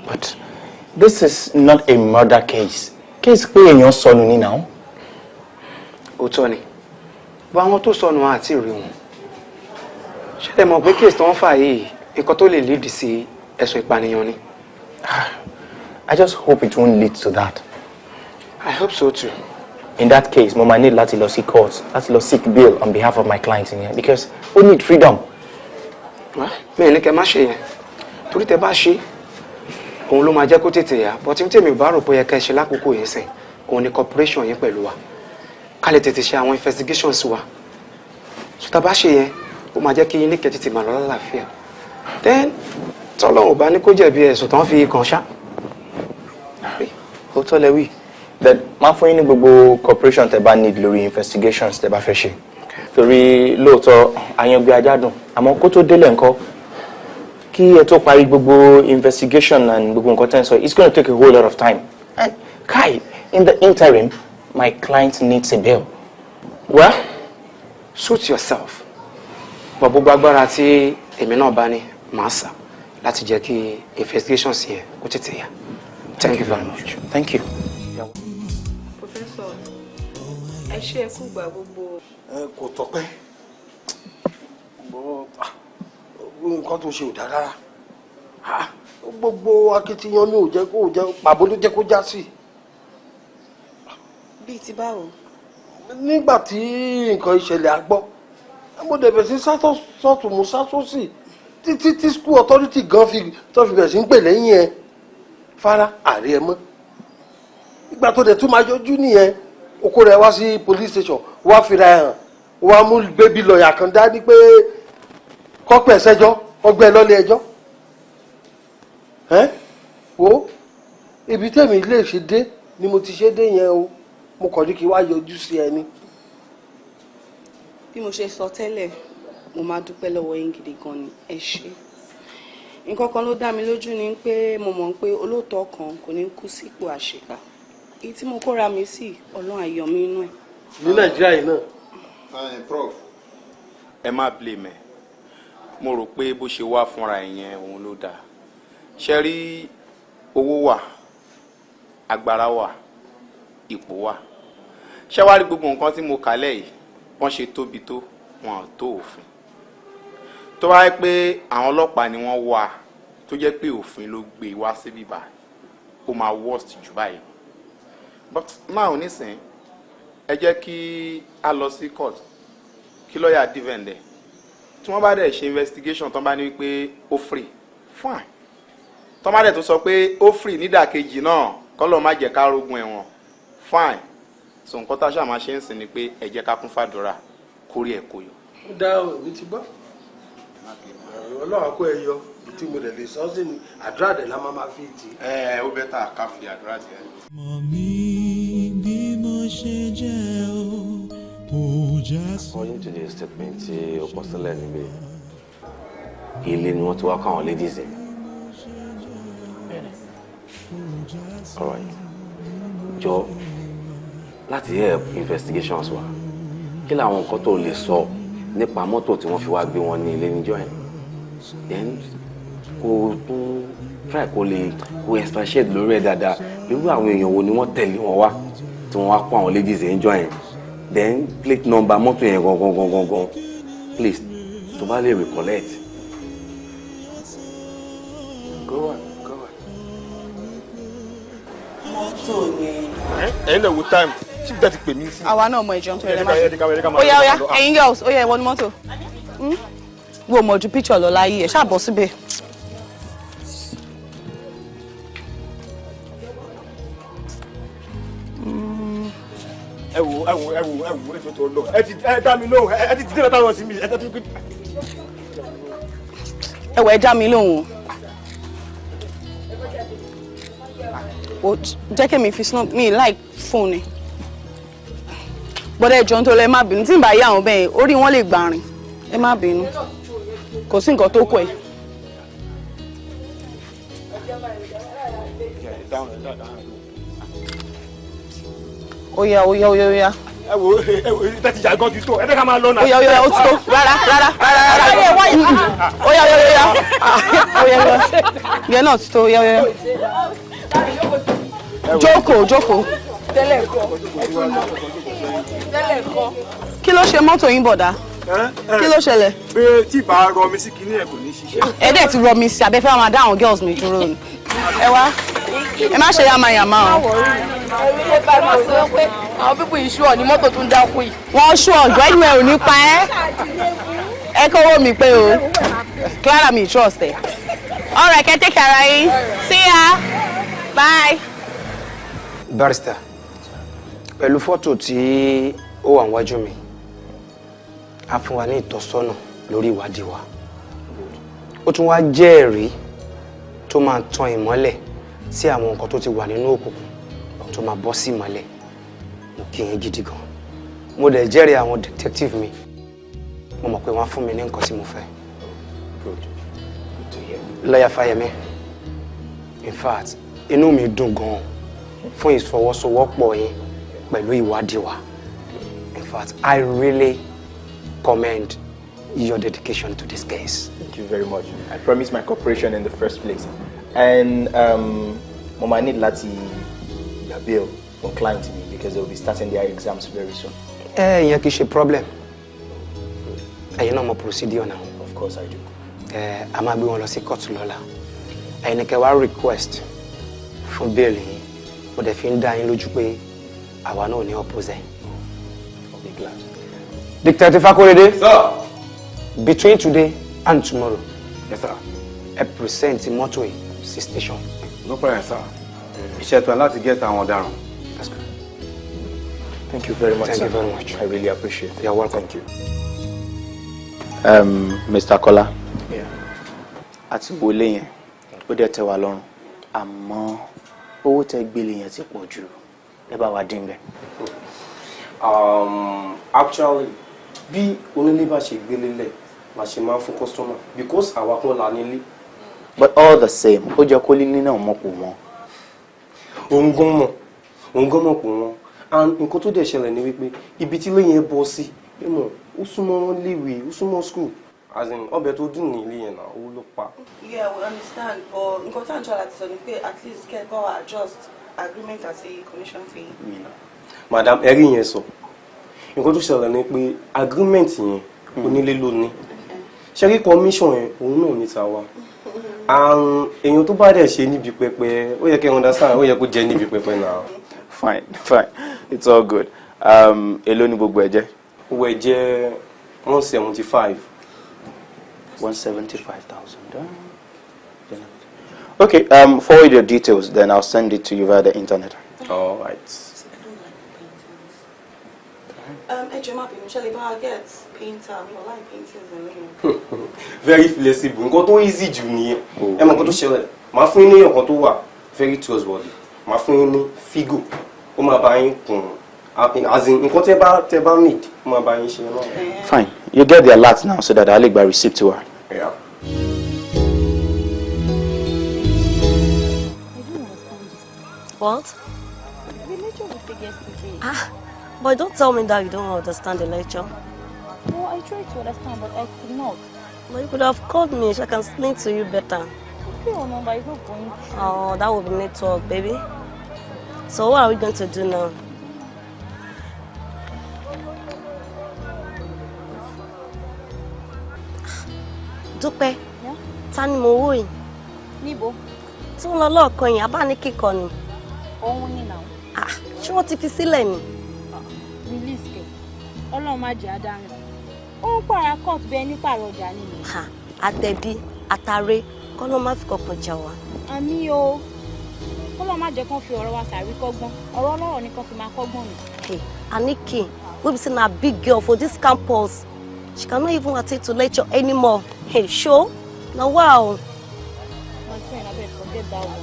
But this is not a murder case. Case pé èèyàn sọnù ni now. Òótọ́ ni. Bó àwọn tó sọnù àti rí wọn. Ṣé ẹ mọ̀ pé case tó ń fà yìí, nǹkan tó lè lead sí ẹ̀sùn ìpànìyàn ni? I just hope it won't lead to that. I hope so too. In that case, mo máa need láti lọ sí court, láti lọ seek bail on behalf of my client in here because ó need freedom. Mi ò ní kẹ́ má ṣe yẹn. Torí tẹ́ bá ṣe, òun ló máa jẹ́ kó tètè yá. But tí tèmi ò bá rò pé ó yẹ kẹ́ ṣe lákòókò yẹn sìn, Òun ni cooperation yín pẹ̀lú wa, ká lè tètè ṣe àwọn investigations wa. So tá a bá ṣe yẹn, ó máa jẹ́ kí Níkẹ́ tètè máa lọ lálàáfíà. Then tọ́lọ́run bá ní kó jẹ̀bi ẹ̀sùn tán fi kàn ṣá. Òótọ́ lẹ wí. Then máa fún yín ní gbogbo cooperation tẹ́ bá need lórí investigations tẹ́ bá fẹ́ ṣe, torí lóòótọ́ àyàngbé ajá dùn, àmọ́ kó tó délẹ̀ ńkọ́? Kí ẹ tó parí gbogbo investigation and gbogbo nǹkan tẹ́ ń sọ, it's gonna take a whole lot of time. And kai, in the interim, my client needs a bail. Well, suit yourself, but gbogbo agbára tí èmi náà bá ní, màá sà láti jẹ́ kí investigations yẹn kó tètè yá. Thank you very much. Thank you. Professor, ẹ ṣe, ẹ kú gbà gbogbo. Ẹ kò tọpẹ́ bọ́, nǹkan tó ṣe ò dáa rárá. Gbogbo akitiyan mi ò jẹ́ kó jẹ́, pàbó ló jẹ́ kó já sí. Bíi ti báwo? Nígbà tí nǹkan ìṣẹ̀lẹ̀ àgbọ́, mo dẹ̀ bẹ̀rẹ̀ sí sọ́tún, mo sátọ́sì títí tí school authority gan fi tó fi bẹ̀rẹ̀ sí ń pè lẹ́yìn ẹ fara àárẹ̀ ẹ mọ́. Ìgbà tó dẹ̀ tún máa yọjú nìyẹn, o kó rẹ wá sí police station, wá fira ẹ hàn, wá mú baby lawyer kan dání pé kọ́pẹ́ sẹ́jọ́ ọgbẹ́ lọ́lé ẹjọ́. Ẹ́ wo ibi tẹ́mi lè ṣe dé ni mo ti ṣe dé yẹn o. Mo kàn ní kí wá yọjú sí ẹni. Bí mo ṣe sọ tẹ́lẹ̀, mo máa dúpẹ́ lọ́wọ́ yín gidi gan ni. Ẹ ṣé. Nǹkan kan ló dá mi lójú ni pé mo mọ̀ pé olóòótọ́ kan kò ní kú sípò àṣekà. Èyí tí mo kóra mi sí, Ọlọ́run á yọ mí inú ẹ̀. Ní Nàìjíríà yìí náà. Prof, ẹ má blame ẹ. Mo rò pé bó ṣe wá fúnra ẹ yẹn, òun ló dáa. Ṣe rí, owó wà, agbára wà, ipò wà. Ṣé wàá rí gbogbo nǹkan tí mo kà lẹ̀ yìí, wọ́n ṣe tóbi tó, wọn ò tó òfin. Tó bá yẹ pé àwọn ọlọ́pàá ni wọ́n wà, tó jẹ́ pé òfin ló gbé wá síbí báyìí, ó máa worst jù báyìí. But now nísìnyí, ẹ jẹ́ kí a lọ sí court, kí lọ́ọ̀yà defend ẹ̀. Tí wọ́n bá dẹ̀ ṣe investigation, tán bá ní wípé ó free, fine. Tán bá dẹ̀ tún sọ pé ó free nídàkejì náà, kọ́lọ́ má jẹ́ ká rógun ẹ̀wọ̀n, fine. So nǹkan tá a ṣáà máa ṣe ń sìn ni pé ẹ jẹ́ ká kún fàdúrà kórè ẹ̀ kó yọ. Ó dá o, èmi ti gbọ́. Ọlọ́run kó ẹ yọ. Tí mo dẹ̀ lè sọ sí ni àdúrà dẹ̀ la máa fi tì. Ẹ ó better ká fi àdúrà tì ẹ. Mọ̀ mí bí mo ṣe jẹ́ o, ò já sí. According to the statement tí ó kọ sílẹ̀ níbí, ilé ni wọ́n ti wá kọ́ àwọn ladies yẹn. Bẹ́ẹ̀ni. Alright, jọ, láti help investigations wa, kí làwọn nǹkan tó lè sọ nípa mọ́tò tí wọ́n fi wá gbé wọn ní ilé níjọ́ yẹn? Then kó tún try kó lè kó expatiate lórí ẹ̀ dáadáa. Irú àwọn èèyàn wo ni wọ́n tẹ̀lé wọn wá tí wọ́n wá kó àwọn ladies yẹn níjọ́ yẹn? Then plate number mọ́tò yẹn gangan gangan gangan, please, tó bá lè recollect. Go on, go on. Mọ́tò yẹn. Ẹ̀yin lè wo time tí bẹ́ẹ̀ ti pè mí sí. Àwa náà mọ ìjọun tó yẹ. Ẹ jẹ́ ká, ẹ jẹ́ ká máa Ó yá, ó yá. lọ. Ẹ̀yin girls, ó yá, ẹ wọnú mọ́tò. Wo mọ̀ ju picture lọ láyé ẹ̀, ṣáà bọ́ síbẹ̀. Ẹ wo, ẹ wo, ẹ wo, ẹ wo, ẹ tó lọ, ẹ ti ẹ dá mi lóhùn. Ẹ ti dídé táwọn sí mi, ẹ ti. Ẹ wọ, ẹ dá mi lóhùn o. O jẹ́ kí mi fi snow mi like phone ni gbọ́dọ̀. Ẹjọ́ nítorí, ẹ má bínú tí n bá yá àwọn bẹ́ẹ̀, orí wọn lè gbà rìn. Ẹ má bínú, kò sí nǹkan tó kọ ẹ. Ó yá, ó yá, ó yá, ó yá. Ẹ wo, ẹ wo, ẹ ti jà gan ti tó, ẹ jẹ́ ká máa lọ náà. Ó yá, ó yá, ó ti tó. Rárá, rárá, rárá, rárá. Ó yá, ó yá, ó yá, ó yá, ó yá. Yẹn náà ti tó. Ó yá, ó yá, jókòó, jókòó. Tẹ́lẹ̀ kọ́, ẹ tún lọ tẹ́lẹ̀ kọ́. Kí ló ṣe mọ́tò yín, bọ̀dá? Kí ló ṣẹlẹ̀? Pé tí ìbá rọ mi sí kinní ẹ, kò ní ṣiṣẹ́. Ẹ dẹ̀ ti rọ mi sí abẹ́fẹ́, máa dá àwọn girls mi dúró ni. Ẹ wá, ẹ má ṣe yamayama o. Ẹ bá mi sọ pé àwọn pípọ̀ yìí ṣúọ̀ ní mọ́tò tún dákú yìí. Wọ́n ṣú ọ̀gbẹ́ inú ẹ ò ní pa ẹ́. Ẹ kówó mi pé o. Clara, mi trust ẹ. All right, kẹ́ take care ara yín. See ya, bye. Barrister, Pẹ̀lú fọ́tò tí ó wà níwájú mi, a fún wa ní ìtọ́sọ́nà lórí ìwádìí wa. Ó tún wá jẹ́ ẹ̀rí tó máa tan ìmọ́lẹ̀ sí àwọn nǹkan tó ti wà nínú òkùnkùn tó máa bọ́ sí ìmọ́lẹ̀. Mo kí yín gidi gan. Mo dẹ̀ jẹ́rìí àwọn detective mi. Mo mọ̀ pé wọ́n á fún mi ní nǹkan tí mo fẹ́. Good. Good to hear. Lọ́yà Fáyẹmí, in fact, inú mi dùn gan fún ìfọwọ́sowọ́pọ̀ yín pẹ̀lú ìwádìí wa. In fact, I really commend your dedication to this case. Thank you very much. I promise my cooperation in the first place. And mo máa need láti gba bail for client mi because they will be starting their exams very soon. Ẹ ìyẹn kì í ṣe problem. Ẹ̀yin náà mọ procedure náà. Of course I do. Ẹ a máa gbé wọn lọ sí court lọ́la. Ẹ̀yin ni kẹ́ wá request fún bail yín. Mo dẹ̀ fi ń dá yín lójú pé àwa náà ò ní oppose ẹ̀. I'll be glad. Detective Fakorede. Sir. Between today and tomorrow. Yes, sir. Ẹ present mọ́tò yìí sí station. No problem, sir. Iṣẹ́ tó láti get àwọn ọ̀daràn. That's good. Thank you very much, Thank sir. you very much. I really appreciate it. You're welcome. Thank you. Mr. Kola. Yeah. Àti wọlé yẹn, ó dẹ̀ tẹ́ wa lọ́rùn. Àmọ́ owó tẹ́ gbélé yẹn ti pọ̀ jù. Ẹ bá wa dín bẹ́ẹ̀. Actually, bí onílé bá ṣe gbélé lẹ̀ la ṣe máa ń fún customer because àwa kan la nílé. But all the same, ó jẹ́ kó lílé náà mọ̀ pò wọ́n. Òun gan mọ̀, òun gan mọ̀ pò wọ́n, and nǹkan tó dẹ̀ ṣẹlẹ̀ ni wípé ibi tí ilé yẹn bọ́ sí, ẹ mọ̀, ó súnmọ́ léèwé, ó súnmọ́ school, as in ọbẹ̀ tó dùn ní ilé yẹn náà, owó ló pa. Yeah, we understand, but nǹkan tá à ń tọ́ láti sọ ni pé at least kẹ́ ẹ bá wa adjust agreement àti commission fee. Madam, ẹ̀rí yẹn sọ, nǹkan tó ṣẹlẹ̀ ni pé agreement yẹn, onílé ló ní ṣẹ́rí, commission yẹn òun náà ní tàwa, and èèyàn tó bá dẹ̀ ṣe níbi pẹpẹ, ó yẹ kẹ́ understand, ó yẹ kó jẹ níbi pẹpẹ náà. Fine, fine, it's all good. Èló ni gbogbo ẹ jẹ́? Owó ẹ jẹ́ 175. 175,000. Okay, forward your details, then I'll send it to you via the internet. All right. Ẹ jọ̀ọ́, má bínú, ṣe lè bá wa get painter? Mi ò like paintings in here. Very flexible. Nǹkan tó easy jù nìyẹn. Ẹ mọ nǹkan tó ṣẹlẹ̀, màá fún yín ní nǹkan tó wà very trustworthy, màá fún yín ní figo, ó máa bá yín kùn, as in nǹkan tẹ́ bá need, ó máa bá yín ṣe náà. Fine, you get the alert now so that I'll gba receipt to her. Yeah. I don't understand this. What? The lecture we take yesterday. Ah, but don't tell me that you don't understand the lecture. Well, I tried to understand, but I could not. Well, you could have called me so I can explain to you better. Your number is not going through. Oh, that would be network, baby. So what are we going to do now? Dúpẹ́, ta ni mo wò yìí? Níbo? Tí wọ́n lọ lọ́ọ̀kan yìí, abá ní kíkọ ni. Òun ni now. Ah, ṣé wọ́n ti fi sílẹ̀ ni? Release kẹ̀. Ọlọ́run má jẹ́ adáhùn. Ó ń pààrà court bẹ́ẹ̀ ní pààrọ̀ ọjà nínú. Ha, àtẹ̀bí, àtàrẹ, kọ́ ló má fi kankan jà wá. Àmì o. Kọ́lọ́ má jẹ́ kán fi ọ̀rọ̀ wa sàrí kọ́gbọ́n. Ọ̀rọ̀ ọlọ́rọ̀ ni kán fi máa kọ́gbọ́n mi. Hey, Aniki, wey be say na big girl for dis campus. She cannot even attend to lecture anymore. Hey, sure? Na wow. My friend, abeg forget that one.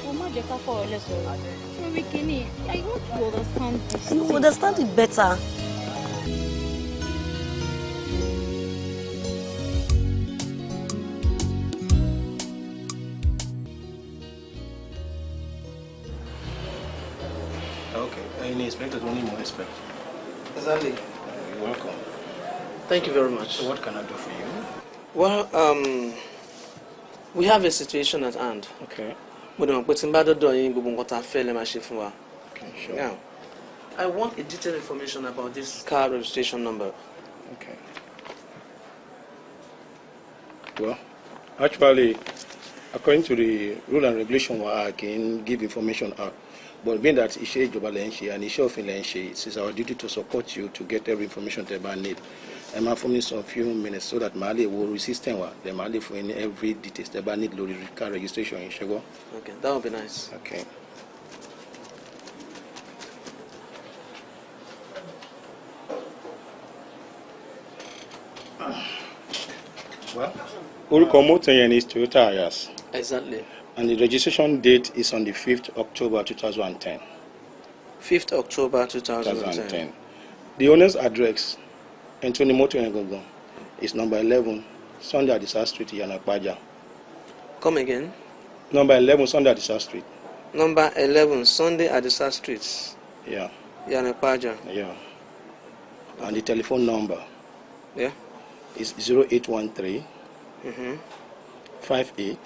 O má jẹ́ ká fọ̀rọ̀ lẹ̀ sọ̀rọ̀. Sórí kínní, I want to understand this. You understand it better. Okay, any inspector tó ní mo expect. Exactly. You're welcome. Thank you very much. So what can I do for you? Well, we have a situation at hand. Okay. Mo dẹ̀ mọ̀ pé tí n bá dọ́dọ̀ yín, gbogbo nǹkan tá a fẹ́ lè máa ṣe fún wa. Okay, sure. Now, I want a detailed information about this car registration number. Okay. Well, actually, according to the rule and regulation, I can give information out. But being that iṣẹ́ ìjọba lẹ́ ń ṣe and iṣẹ́ òfin lẹ́ ń ṣe, it is our duty to support you to get every information tẹ́ bá need. Ẹ máa fún mi some few minutes so that màá lè wo orí system wa, then màá lè fún yín ní every details tẹ́ bá need lórí car registration yìí, ṣé gbọ́. Okay, that would be nice. Okay. Well, orúkọ mọ́tò yẹn ni Toyota Hiace. Exactly. And the registration date is on the 5th October 2010. 5th October 2010. The owner's address, Anthony Moto yẹn gangan, is number 11, Sunday Adisa Street, Iyana Ipaja. Come again. Number 11, Sunday Adisa Street. Number 11, Sunday Adisa Street. Yeah. Iyana Ipaja. Yeah. And the telephone number is 0813 58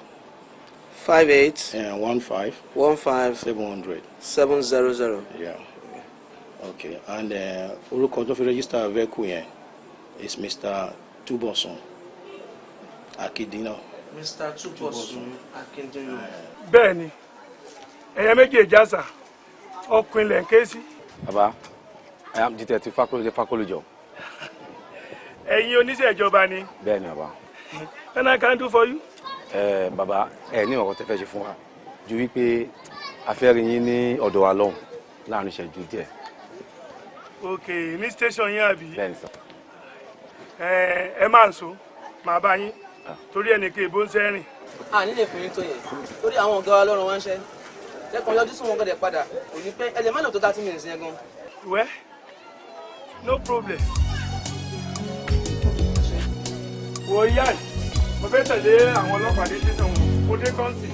58 and 15 15 700. 700. Yeah. Okay. And orúkọ tó fi register vehicle yẹn is Mr. Tubosun Akindina. Mr. Tubosun Akindina. Bẹ́ẹ̀ ni, ẹ̀yẹ méjèèjì àṣà ọkùnrin lẹ̀ ń ké sí. Baba, I am Detective Fakoluje Fakolujọ. Ẹ̀yin oníṣẹ́ ìjọba ni. Bẹ́ẹ̀ ni, baba. What I can do for you? Ẹ baba, ẹ ní ọ̀rọ̀ tẹ́ fẹ́ ṣe fún wa ju wípé a fẹ́ rí yín ní ọ̀dọ̀ wa lọ́hùn láàrin ìṣẹ́jú díẹ̀. Ok, ní station yín àbí? Bẹ́ẹ̀ ni sir. Ẹ ẹ máa ń so màá bá yín torí ẹnì kan ìbò ń sẹ́rìn. A nílè fún yín tó yẹn torí àwọn ọ̀gá wa lọ́rùn wá ń ṣẹ́ lẹ́kàn yọjú sí wọn gẹ̀dẹ̀ padà kò ní pẹ́, ẹ lè má lò tó 30 minutes yẹn gan. Well, no problem. Wo ìyá yìí, mo fẹ́ tẹ̀lé àwọn ọlọ́pàá dé station wọn, mo dé kọ́ńtì.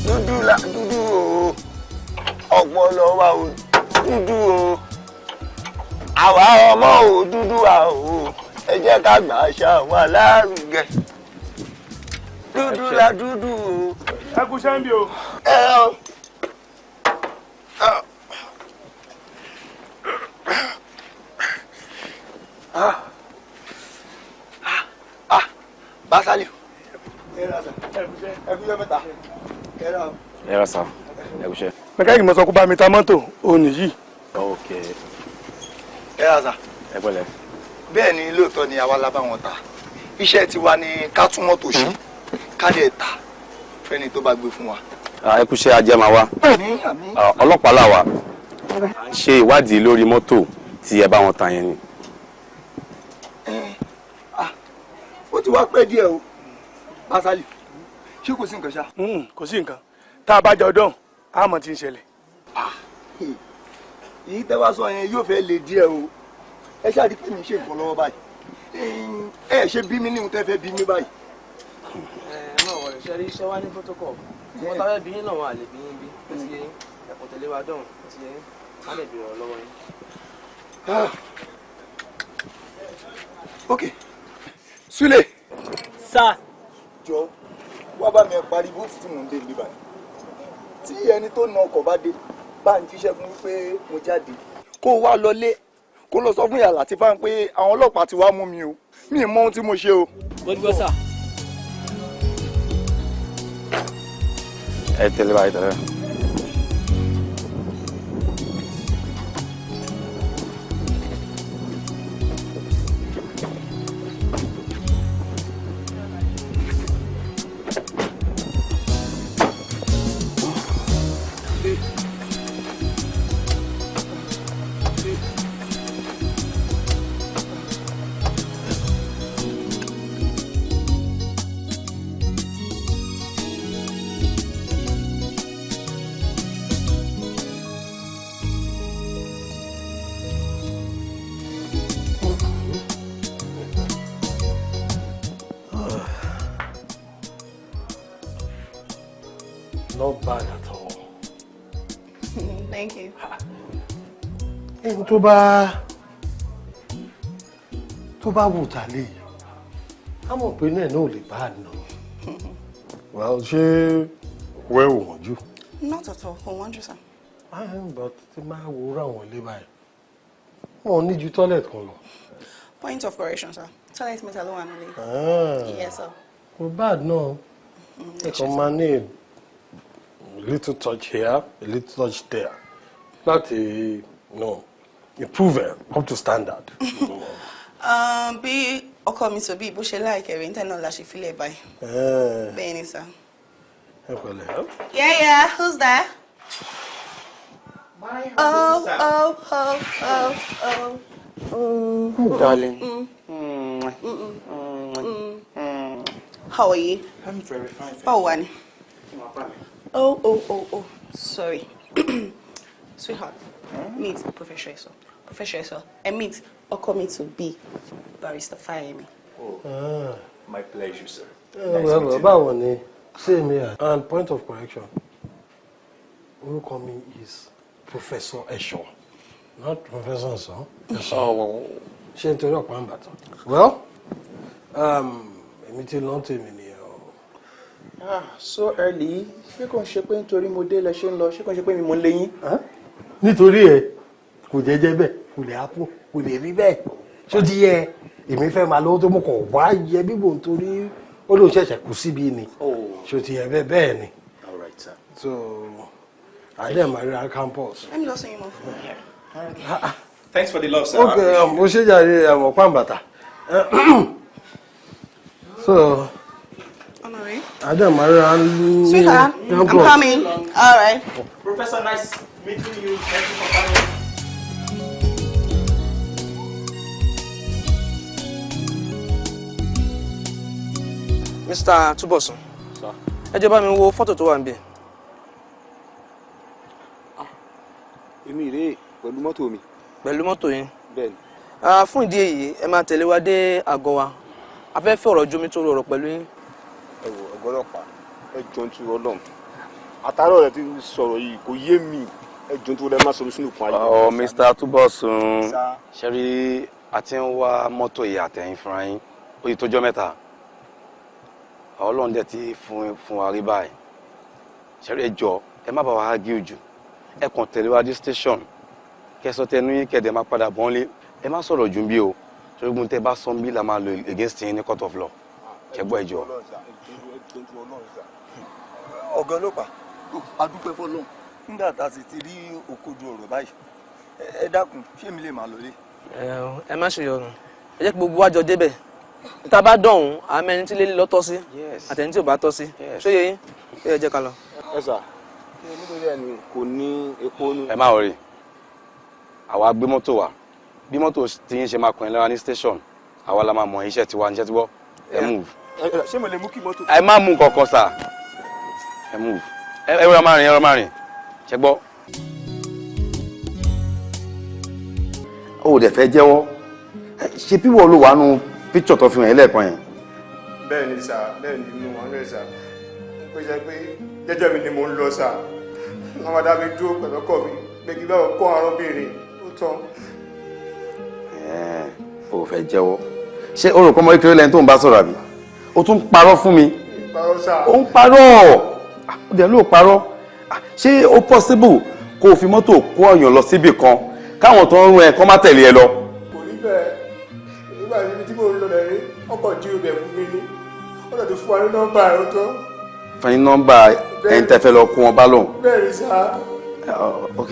Dúdú la dúdú o, ọpọlọ wa o dúdú o, àwa ọmọ o dúdú wa o, ẹ jẹ́ ká gbà àṣà wa lárugẹ. Dúdú la dúdú o. Ẹ kú sẹ́ńbì o. Ẹ ọ. Ah. Ah, Basali. Ẹ ra sà. Ẹ kú jẹ́ mẹ́ta. Ẹ ra o. Ẹ ra sir, ẹ kú iṣẹ́. Mẹkáníìkì mo sọ kó bá mi ta mọ́tò òun nìyí. Ok. Ẹ ra sà. Ẹ pẹ̀lẹ́. Bẹ́ẹ̀ ni, lóòótọ́ ni àwa la bá wọn ta. Iṣẹ́ tiwa ni ká tún mọ́tò ṣe, ká dẹ̀ ta fẹ́ni tó bá gbé fún wa. Ah, ẹ kú iṣẹ́, ajé máa wá. Àmín, àmín. Ah, ọlọ́pàá là wà. À ń ṣe ìwádìí lórí mọ́tò tí ẹ bá wọn ta yẹn ni. Ó ti wá pẹ́ díẹ̀ o, Basali, ṣé kò sí nǹkan ṣá? Kò sí nǹkan, tá a bá jọ dán a mọ̀ tí ń ṣẹlẹ̀. Èyí tẹ́ wá sọ yẹn yóò fẹ́ le díẹ̀ o. Ẹ ṣáà rí pé mi ń ṣe nǹkan lọ́wọ́ báyìí, ẹ ṣe bí mi ní ohun tẹ́ fẹ́ bí mi báyìí. Ẹ má wọlé, ṣe rí iṣẹ́ wa ní protocol wọ́n tá fẹ́ bí yín náà, wọn à lè bí yín bí ó ti yé yín. Ẹ̀kọ́ tẹ̀lé wa dọ̀hùn, ó ti yé yín, má lè bèrè ọ̀rọ̀ lọ́wọ́ yín. Ok, Sule. Sir. Jọ, wá bá mi parí bóòtù tí mò ń dé níbí báyìí. Tí ẹni tó na ọkọ̀ bá dé, bá ń jíṣẹ́ fún wípé mo jáde. Kó o wá lọlé, kó lọ sọ fún yàrá àti fáwọn pé àwọn ọlọ́pàá ti wá mú mi o, mi ì mọ ohun tí mo ṣe o. Mo ti gbọ́ sir. Ẹ tẹ̀lé báyìí, tẹ̀lé. Not bad at all. Thank you. Ẹni tó bá wù tà lè á mọ̀ pé náà náà ò lè bá a nà. Well, ṣé wẹ́ ò wọ́n jù? Not at all. Kò wọ́n jù, sir. But tí máa wo àwọn ilé báyìí, wọn ò ní ju toilet kan lọ. Point of correction, sir. Toilet mẹ́ta ló wà nílé. Ah. Yes, sir. Kò bad náà. Ẹ kàn máa ní Little touch here, a little touch there, láti improve it up to standard. Bí ọkọ mi sọ bí bó ṣe láìkẹ́ rẹ̀ níta náà la ṣe filẹ̀ báyìí. Bẹ́ẹ̀ ni sir. Ẹ pẹ̀lẹ́. Yeah, who's there? Oh, oh, oh, oh, oh. Oh, darling. How are you? I'm very fine. Báwo wà ní? Oh, oh, oh, oh. Sorry. Sweetheart, meet Professor Eso. Professor Eso, and meet ọkọ mi to be Barrister Fayemi. Oh, my pleasure, sir. Nice well, báwo ni? Same here. And point of correction, orúkọ mi is Professor Esho, not Professor Nso. Esho. Ṣé nítorí ọ̀pá ń bàtàn? Well, èmi ti lọ́n tèmi nìyẹn o. Ah, so early. Ṣé kò ń ṣe pé nítorí mo dé lẹ ṣe ń lọ? Ṣé kò ń ṣe pé mi mo ń lé yín? Nítorí ẹ kò jẹ́jẹ́ bẹ́ẹ̀, kò lè happen, kò lè rí bẹ́ẹ̀. Ṣó ti yẹ èmi fẹ́ máa lówó tó mú kàn wá yẹ bíbò nítorí ó lóun ṣẹ̀ṣẹ̀ kú síbi ni. Ṣó ti yẹ bẹ́ẹ̀ bẹ́ẹ̀ ni. All right, sir. So, adé Maria campus. Let me lọ sọ yín mọ́ fún mi. Thanks for the love, sir. Okay, mo ṣe jàre ọ̀pá ń bàtà. So, On my way. adé Maria ń Sweetheart, I'm coming. All right. Professor, nice meeting you. Thank you for coming. Mr. Túbọ̀sún, ẹ jọ̀ọ́, bá mi wo fọ́tò tó wà níbí. Èmi rèé pẹ̀lú mọ́tò mi. Pẹ̀lú mọ́tò yín? Bẹ́ẹ̀ni. Ah, fún ìdí èyí, ẹ máa tẹ̀lé wa dé àgọ́ wa. A fẹ́ fẹ́ ọ̀rọ̀ jomi tó rọrọ̀ pẹ̀lú yín. Ẹ wo, ọ̀gá ọlọ́pàá, ẹ jọ̀ọ́, nítorí Ọlọ́run, àtàárọ̀ rẹ ti sọ̀rọ̀ yìí kò yé mi. Ẹ jọ̀ọ́, nítorí ẹ má sọ mi sínú ìkun ayé. Ọ Mr. Túbọ̀sún, ṣe rí, a ti ń wá mọ́tò yìí àtẹ̀yìn fúnra yín ó yìí tójọ́ mẹ́ta. Ọlọ́run dẹ̀ ti fún wa rí báyìí. Ṣe rí, ẹ jọ̀ọ́, ẹ má bá wa argue jù. Ẹ kàn tẹ̀lé wa dé station, kẹsọ tẹnu yín, kẹ̀dẹ̀ má padà bọ́nlé. Ẹ má sọ̀rọ̀ jù bí o, torí gbọ́n tẹ bá sọ bí la máa lò against yín ní court of law. Ṣẹ gbọ́? Ẹ jọ̀ọ́. Ọ̀gá ọlọ́pàá, a dúpẹ́ fọ́lọ́run nígbà tá a sì ti rí òkodo ọ̀rọ̀ báyìí. Ẹ dákun, ṣé mi lè máa lọlé? Ẹ má ṣe yọnu, ẹ jẹ́ kí gbogbo wa jọ débẹ̀. Tá a bá dọ̀hún, àmọ́ ẹni tí lé lọ tọ́ sí àtẹni tí ò bá tọ́ sí. Ṣó yẹ yín? Ó yẹ, jẹ́ ká lọ. Ẹ sà, nítorí ẹni kò ní epo nù. Ẹ má worry, àwa gbé mọ́tò wa. Bí mọ́tò tí yín ṣe máa kàn yín lára ní station, àwa la máa mọ iṣẹ́ tiwa níṣẹ́ tí wọ́. Ẹ move. Ṣé mo lè mú kí mọ́tò? Ẹ má mú kankan sà, ẹ move. Ẹ rọra máa rìn, ẹ rọra máa rìn. Ṣẹ gbọ́? Ó dẹ̀ fẹ́ jẹ́wọ́. Ṣe bí wọ́n ló wà nù píkṣọ̀ tó fi hàn ẹ́ lẹ́ẹ̀kan yẹn? Bẹ́ẹ̀ ni sà, bẹ́ẹ̀ ni mo wà ní sà. Pé ṣe pé jẹ́jẹ́ mi ni mò ń lọ sà, wọ́n máa dá mi dúró pẹ̀lú ọkọ mi pé kí báwo kó arábìnrin ó tán. Ó fẹ́ jẹ́wọ́. Ṣé o rò pé ọmọ kékeré lẹni tó ń bá sọ̀rọ̀, àbí o tún parọ́ fún mi? Parọ́ sà? Ó ń parọ́, ó dẹ̀ ló parọ́. Ṣé ó possible kó o fi mọ́tò kó ọ̀yàn lọ síbì kan, káwọn tó ń rún ẹ kó má tẹ̀lé ẹ lọ? Kò rí bẹ́ẹ̀. Nígbà níbi tí mò ń lọ lẹ́rí, ọkọ̀ jí ibẹ̀ fún mi ní ó lọ́ọ́ tó fún wa ní nọ́mbà ẹ̀, ó tán. Fún yín nọ́mbà ẹni tẹ́ fẹ́ lọ kó wọn bá lòun? Bẹ́ẹ̀ ni sà. Ok,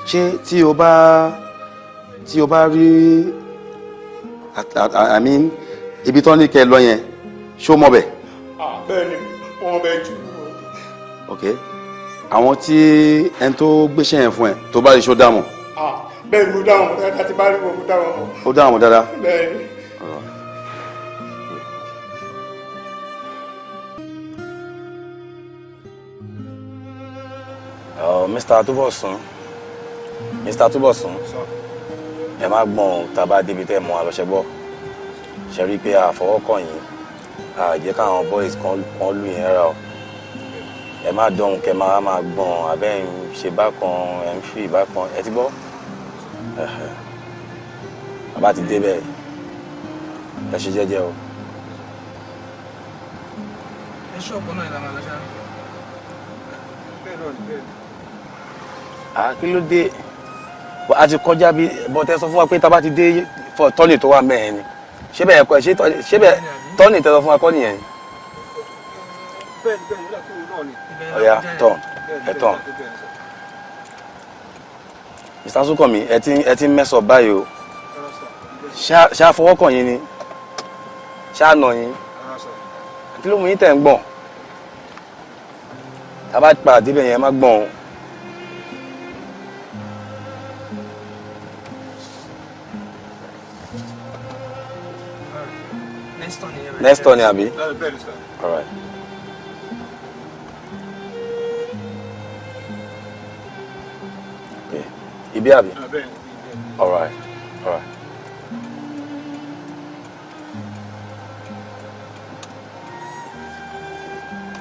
ṣé tí o bá rí, I mean, ibi tó ní kẹ́ ẹ lọ yẹn, ṣó mọ̀ bẹ̀? Bẹ́ẹ̀ ni, wọ́n bẹ jù. Ok, àwọn tí ẹni tó gbéṣẹ́ yẹn fún ẹ, tó bá rí, ṣó dá mọ̀? Bẹ́ẹ̀ ni, mo dá wọn mọ̀ dáadáa. Tí bá rí wọn, mo dá wọn mọ̀. Ó dá wọn dáadáa? Bẹ́ẹ̀ ni. Alright. Mr. Túbọ̀sún, Mr. Túbọ̀sún, ẹ má gbọ̀n. Tá a bá débi tẹ́ ẹ mọ́ àlọ́ṣẹ́ gbọ́, ṣe rí i pé àfọwọ́kàn yín, a jẹ́ káwọn boys kan kan lù yín rárá o. Ẹ má dọ̀hún kẹ máa máa gbọ̀n abẹ́ ń ṣe bákan, ẹ̀ ń fi bákan. Ẹ ti gbọ́? Ẹhẹ́. Bàbá ti débẹ̀, ẹ ṣe jẹ́jẹ́ o. Ẹ ṣọ́ọ̀bù náà ìlànà àlọ́ ṣáá. Bẹ́ẹ̀ náà ni, bẹ́ẹ̀ ni. Ah, kí ló dé? A ti kọjá bí bọ́tẹ́ sọ fún wa pé tá a bá ti dé tọ́nì tó wà mẹ́rin ni. Ṣé bẹ́ẹ̀ kọ́? Ṣé bẹ́ẹ̀ tọ́nì tẹ́ sọ fún wa kọ́ nìyẹn? Bẹ́ẹ̀ ni, bẹ́ẹ̀ ni, ó dà kó o náà. Ọ̀ya, turn, ẹ turn. Mr. Sukanmi, ẹ ti ń mess up báyìí o. Ṣá fọwọ́kàn yín ni? Ṣá nà yín? Kí ló mú yín tẹ̀ ń gbọ̀n? Tá a bá padà débẹ̀ yẹn, ẹ má gbọ̀n o. Next turn nìyẹn. Next turn ni àbí? Bẹ́ẹ̀ni sir. All right. Okay. Ibi àbí? Bẹ́ẹ̀ni. All right.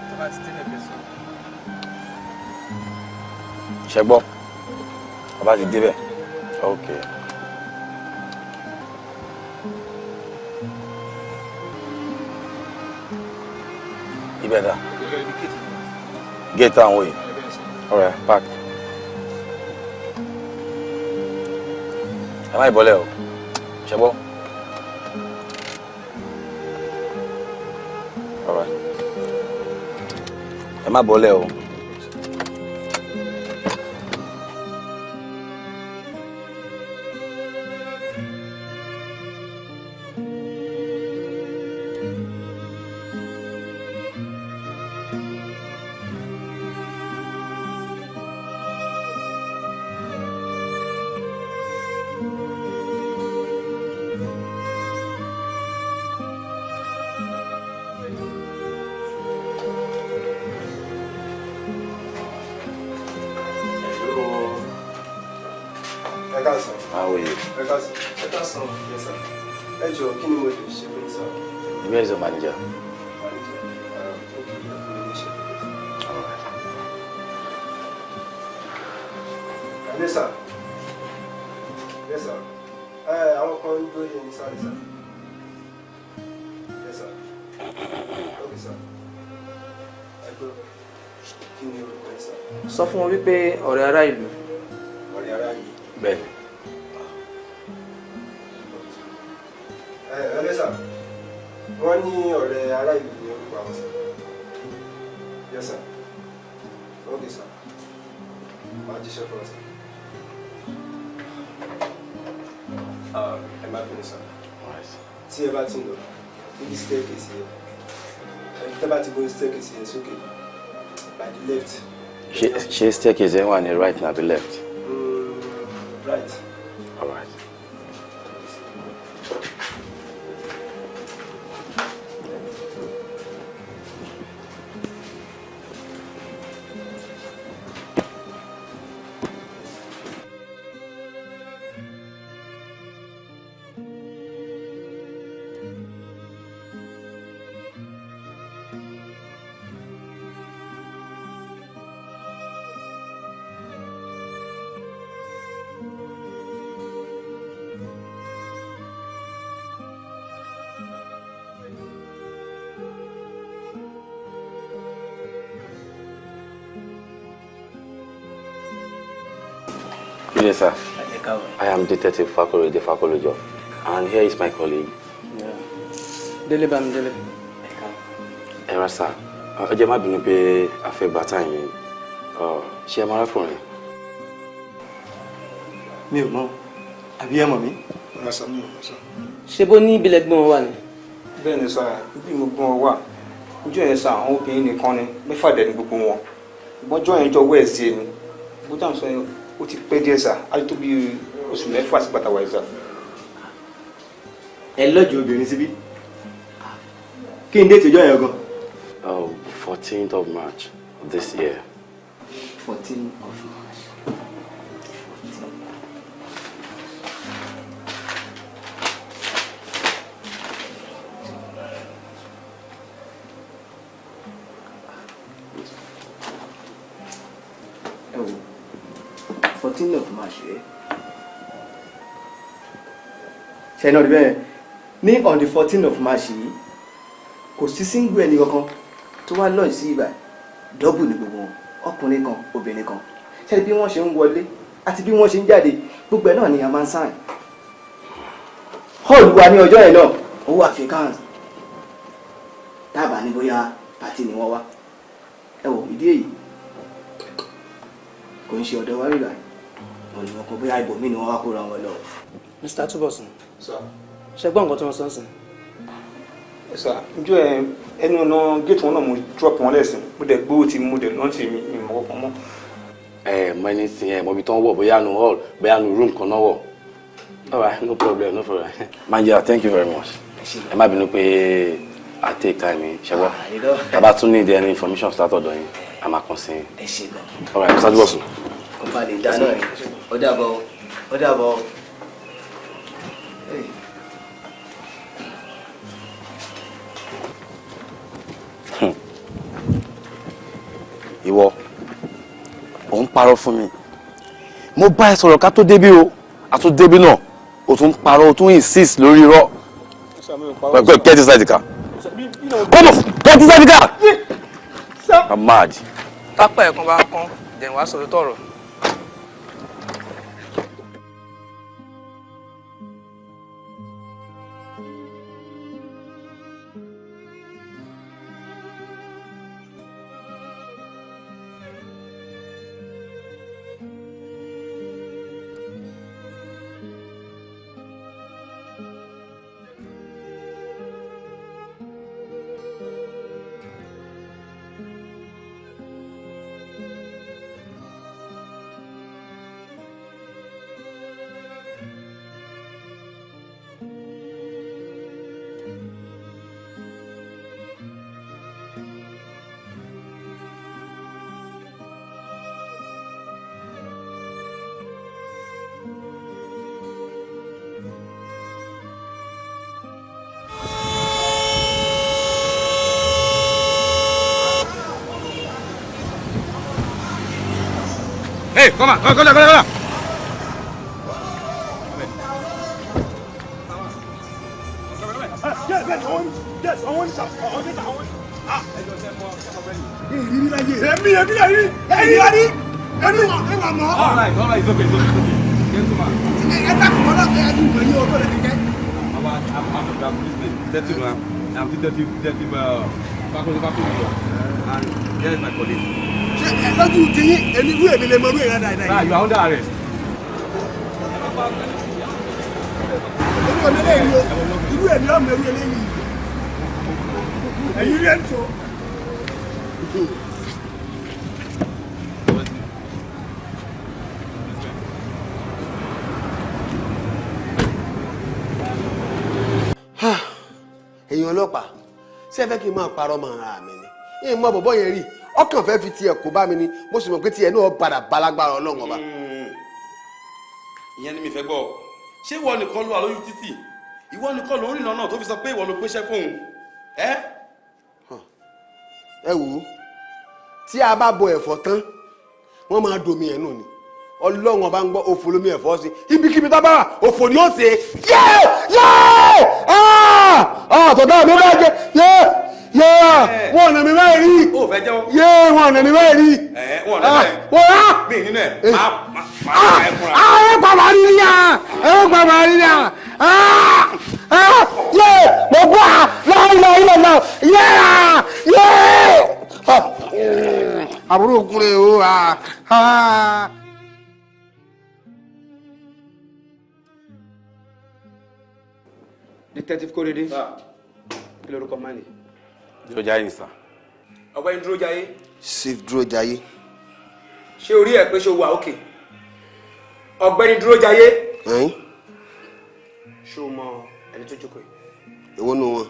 Tó bá ti débẹ̀ kẹ́ sọ. Ṣé gbọ́? Ọba ti débẹ̀. Okay. Ibẹ̀ dà? Gate àwọn yìí. All right, park. Ẹ má ìbọ́lẹ̀ o. Ṣé gbọ́? All right. Ẹ má bọ́lẹ̀ o. Ẹ káàsán. How are you? Ẹ káàsán. Ẹ káàsán. Yes sir. Ẹ jọ̀ọ́, kí ni mo lè ṣe fún yín sir? Where is your manager? Manager. Okay, ẹ fún mi ní ìṣẹ́jú. All right. Hello sir. Yes sir. Ẹ àwọn kan ń dúró yẹn ní sáré sir. Yes sir. Okay sir. Ẹ gbọ́, kí ni orúkọ yín sir? Sọ fún wọn wípé ọ̀rẹ́ ará ìlú. Ọ̀rẹ́ ará ìlú. Bẹ́ẹ̀ni. Ẹ hello sir. Wọ́n ní ọ̀rẹ́ ará ìlú ní orúkọ àwọn sir. Yes sir. Okay sir. Màá jíṣẹ́ fún ọ sir. Ẹ má bínú sir. Tí ẹ bá ti ń lọ níbi staircase yẹn, ẹ tẹ́ bá ti go staircase yẹn sókè by the left. Ṣé staircase yẹn wà ní right àbí left? Right. All right. Good day, sir. I am Detective Fakorede Fakolojo, and here is my colleague. Délé Bámidélé. Ẹ ra sir, ẹ jẹ́ má bínú pé a fẹ́ gba time yìí. Ṣé ẹ mọ arákùnrin? Mi ò mọ̀, àbí ẹ mọ̀ mí? Rárá sir, mi ò mọ̀ sir. Ṣé bó ní ìbílẹ̀ gbọ́n wà ní? Bẹ́ẹ̀ ni sir, ibi mo gbọ́n wà. Ojú yẹn sir, àwọn obìnrin nìkan ni, mẹ́fà dẹ̀ ni gbogbo wọn. Ìbọ́jọ́ yẹn jọ Wednesday ni. Bó táwọn sọ yẹn, ó ti pẹ́ díẹ̀ sir, á tó bí oṣù 6 sí bàtà wáyé sir. Ẹ lọ́jọ́ obìnrin síbí. Kí n date ọjọ́ yẹn gan? Oh, 14th of March this year. 14 of March. 14. Ẹ wo, 14 of March rẹ. Ṣe náà rí bẹ́ẹ̀ ní on the 14 of March yìí, kò sí single ẹni kankan tó wá lọ́ọ̀ sí ibà. Double ní gbogbo wọn, ọkùnrin kan, obìnrin kan. Ṣe bí wọ́n ṣe ń wọlé àti bí wọ́n ṣe ń jáde, gbogbo ẹ̀ náà ni a máa ń sign. Hall wa ní ọjọ́ yẹn náà, ó wà vacant. Tábà ní bóyá party ni wọ́n wá. Ẹ wò, ìdí èyí kò ń ṣe ọ̀dọ̀ wa rírà wọn ni wọn kọ, bóyá ibòmíì ni wọ́n wá kóra wọn lọ. Mr. Tubosun, ṣe gbọ́ nǹkan tí wọ́n sọ ń sìn? Sir, njọ́ ẹ ẹnu ọ̀nà géètì wọn náà mo drop wọn lẹ́sìn, mo dẹ̀ gbówó tí mo dẹ̀ lọ́ntì mi mi mọ̀ kọ́kọ́ mọ́. Ẹ mọ ẹni sìn, ẹ mọ ibi tó ń wọ̀, bóyá nu hall, bóyá nu room kan náà wọ̀. All right, no problem, no problem. Manager, thank you very much. Ẹ má bínú pé I take time yín, ṣe gbọ́? Tá bá tún need any information látọ̀dọ̀ yín, a máa kàn sí yín. Ẹ ṣe gan. All right, Mr. Tubosun. Kó bá lè dáná ẹ. Ó dàbọ̀ o, ó dàbọ̀ o. Hey. Ìwọ ò ń parọ́ fún mi. Mo bá ẹ sọ̀rọ̀ ká tó débí o, a tún débí náà, o tún parọ́, o tún insist lórí irọ́. Get inside the car. Come on, get inside the car. I'm mad. Tápà ẹ̀kan bá kán, dẹ̀ wá sọ̀rọ̀ tọ̀rọ̀. Hey, come on, come on, come on, come on. Èmi èmi èmi èmi èmi èmi èmi àmọ́. All right, it's okay, it's okay, it's okay. Gentleman. Ẹ dákun mọ́ lọ́kẹ́ ẹ dùn pẹ̀lú ọkọ rẹ̀ kẹ́kẹ́. I'm detective, man. I'm detective, Fakunle Fakunle. And here is my colleague. Ṣé ẹ lójú tiyín, èmi irú èmi lè mọ irú ìran dáadáa Sir, yìí? you are under arrest. Èmi ò lélẹ̀ yìí o, irú èmi ọmọ irú eléyìí. Ẹ̀yin rí ẹ̀ ń sọ. Ẹ̀yin ọlọ́pàá, ṣé ẹ fẹ́ kí n máa parọ́ mọ́ ara mi ni? Ìyẹn mọ bọ̀bọ́ yẹn rí, ọkàn fẹ́ fi tiẹ̀ kó bá mi ni. Mo sì mọ̀ pé tiẹ̀ náà padà balagbára Ọlọ́run Ọba. Ìyẹn ni mi fẹ́ gbọ́. Ṣé ìwọ nìkan ló wà lójú títì? Ìwọ nìkan ló ń rìn lọ́nà tó fi sọ pé ìwọ ló gbéṣẹ́ fóun? Ẹ́ Ẹ wò ó, tí a bá bọ ẹ̀fọ́ tán, wọ́n máa domi ẹ̀ nù ni. Ọlọ́run Ọba ń gbọ́, òfò lómi ẹ̀fọ́ sí. Ibikíbi tá a bá wà, òfò ni ó ṣe. Yé yé, àtọ̀dá mi bá jẹ yé yé, wọn ọ̀nà mi báyìí rí. Ó fẹ́ jẹ́wọ́. Yé, wọn ọ̀nà mi báyìí rí. Ẹ̀ wọn ọ̀nà bẹ́ẹ̀. Wọ́n á. Mi nínú ẹ̀ máa máa ẹ̀ fúnra. Ẹ pàmò rí ni à, ẹ pàmò rí ni à, yé, mo gbọ́ à láìláì lọ́nà yé à yé. Àbúrò kúrẹ́ o à. Detective Korede, kí lorúkọ máa ní? Dúró jáde, sir. Ọ̀gbẹ́ni Dúró Jayé. Chief Dúró Jayé. Ṣé orí ẹ̀ pé? Ṣé o wà òkè? Ọ̀gbẹ́ni Dúró Jayé. Ẹ̀yin. Ṣé o mọ ẹni tó jókòó yìí? Èwo nu wọn?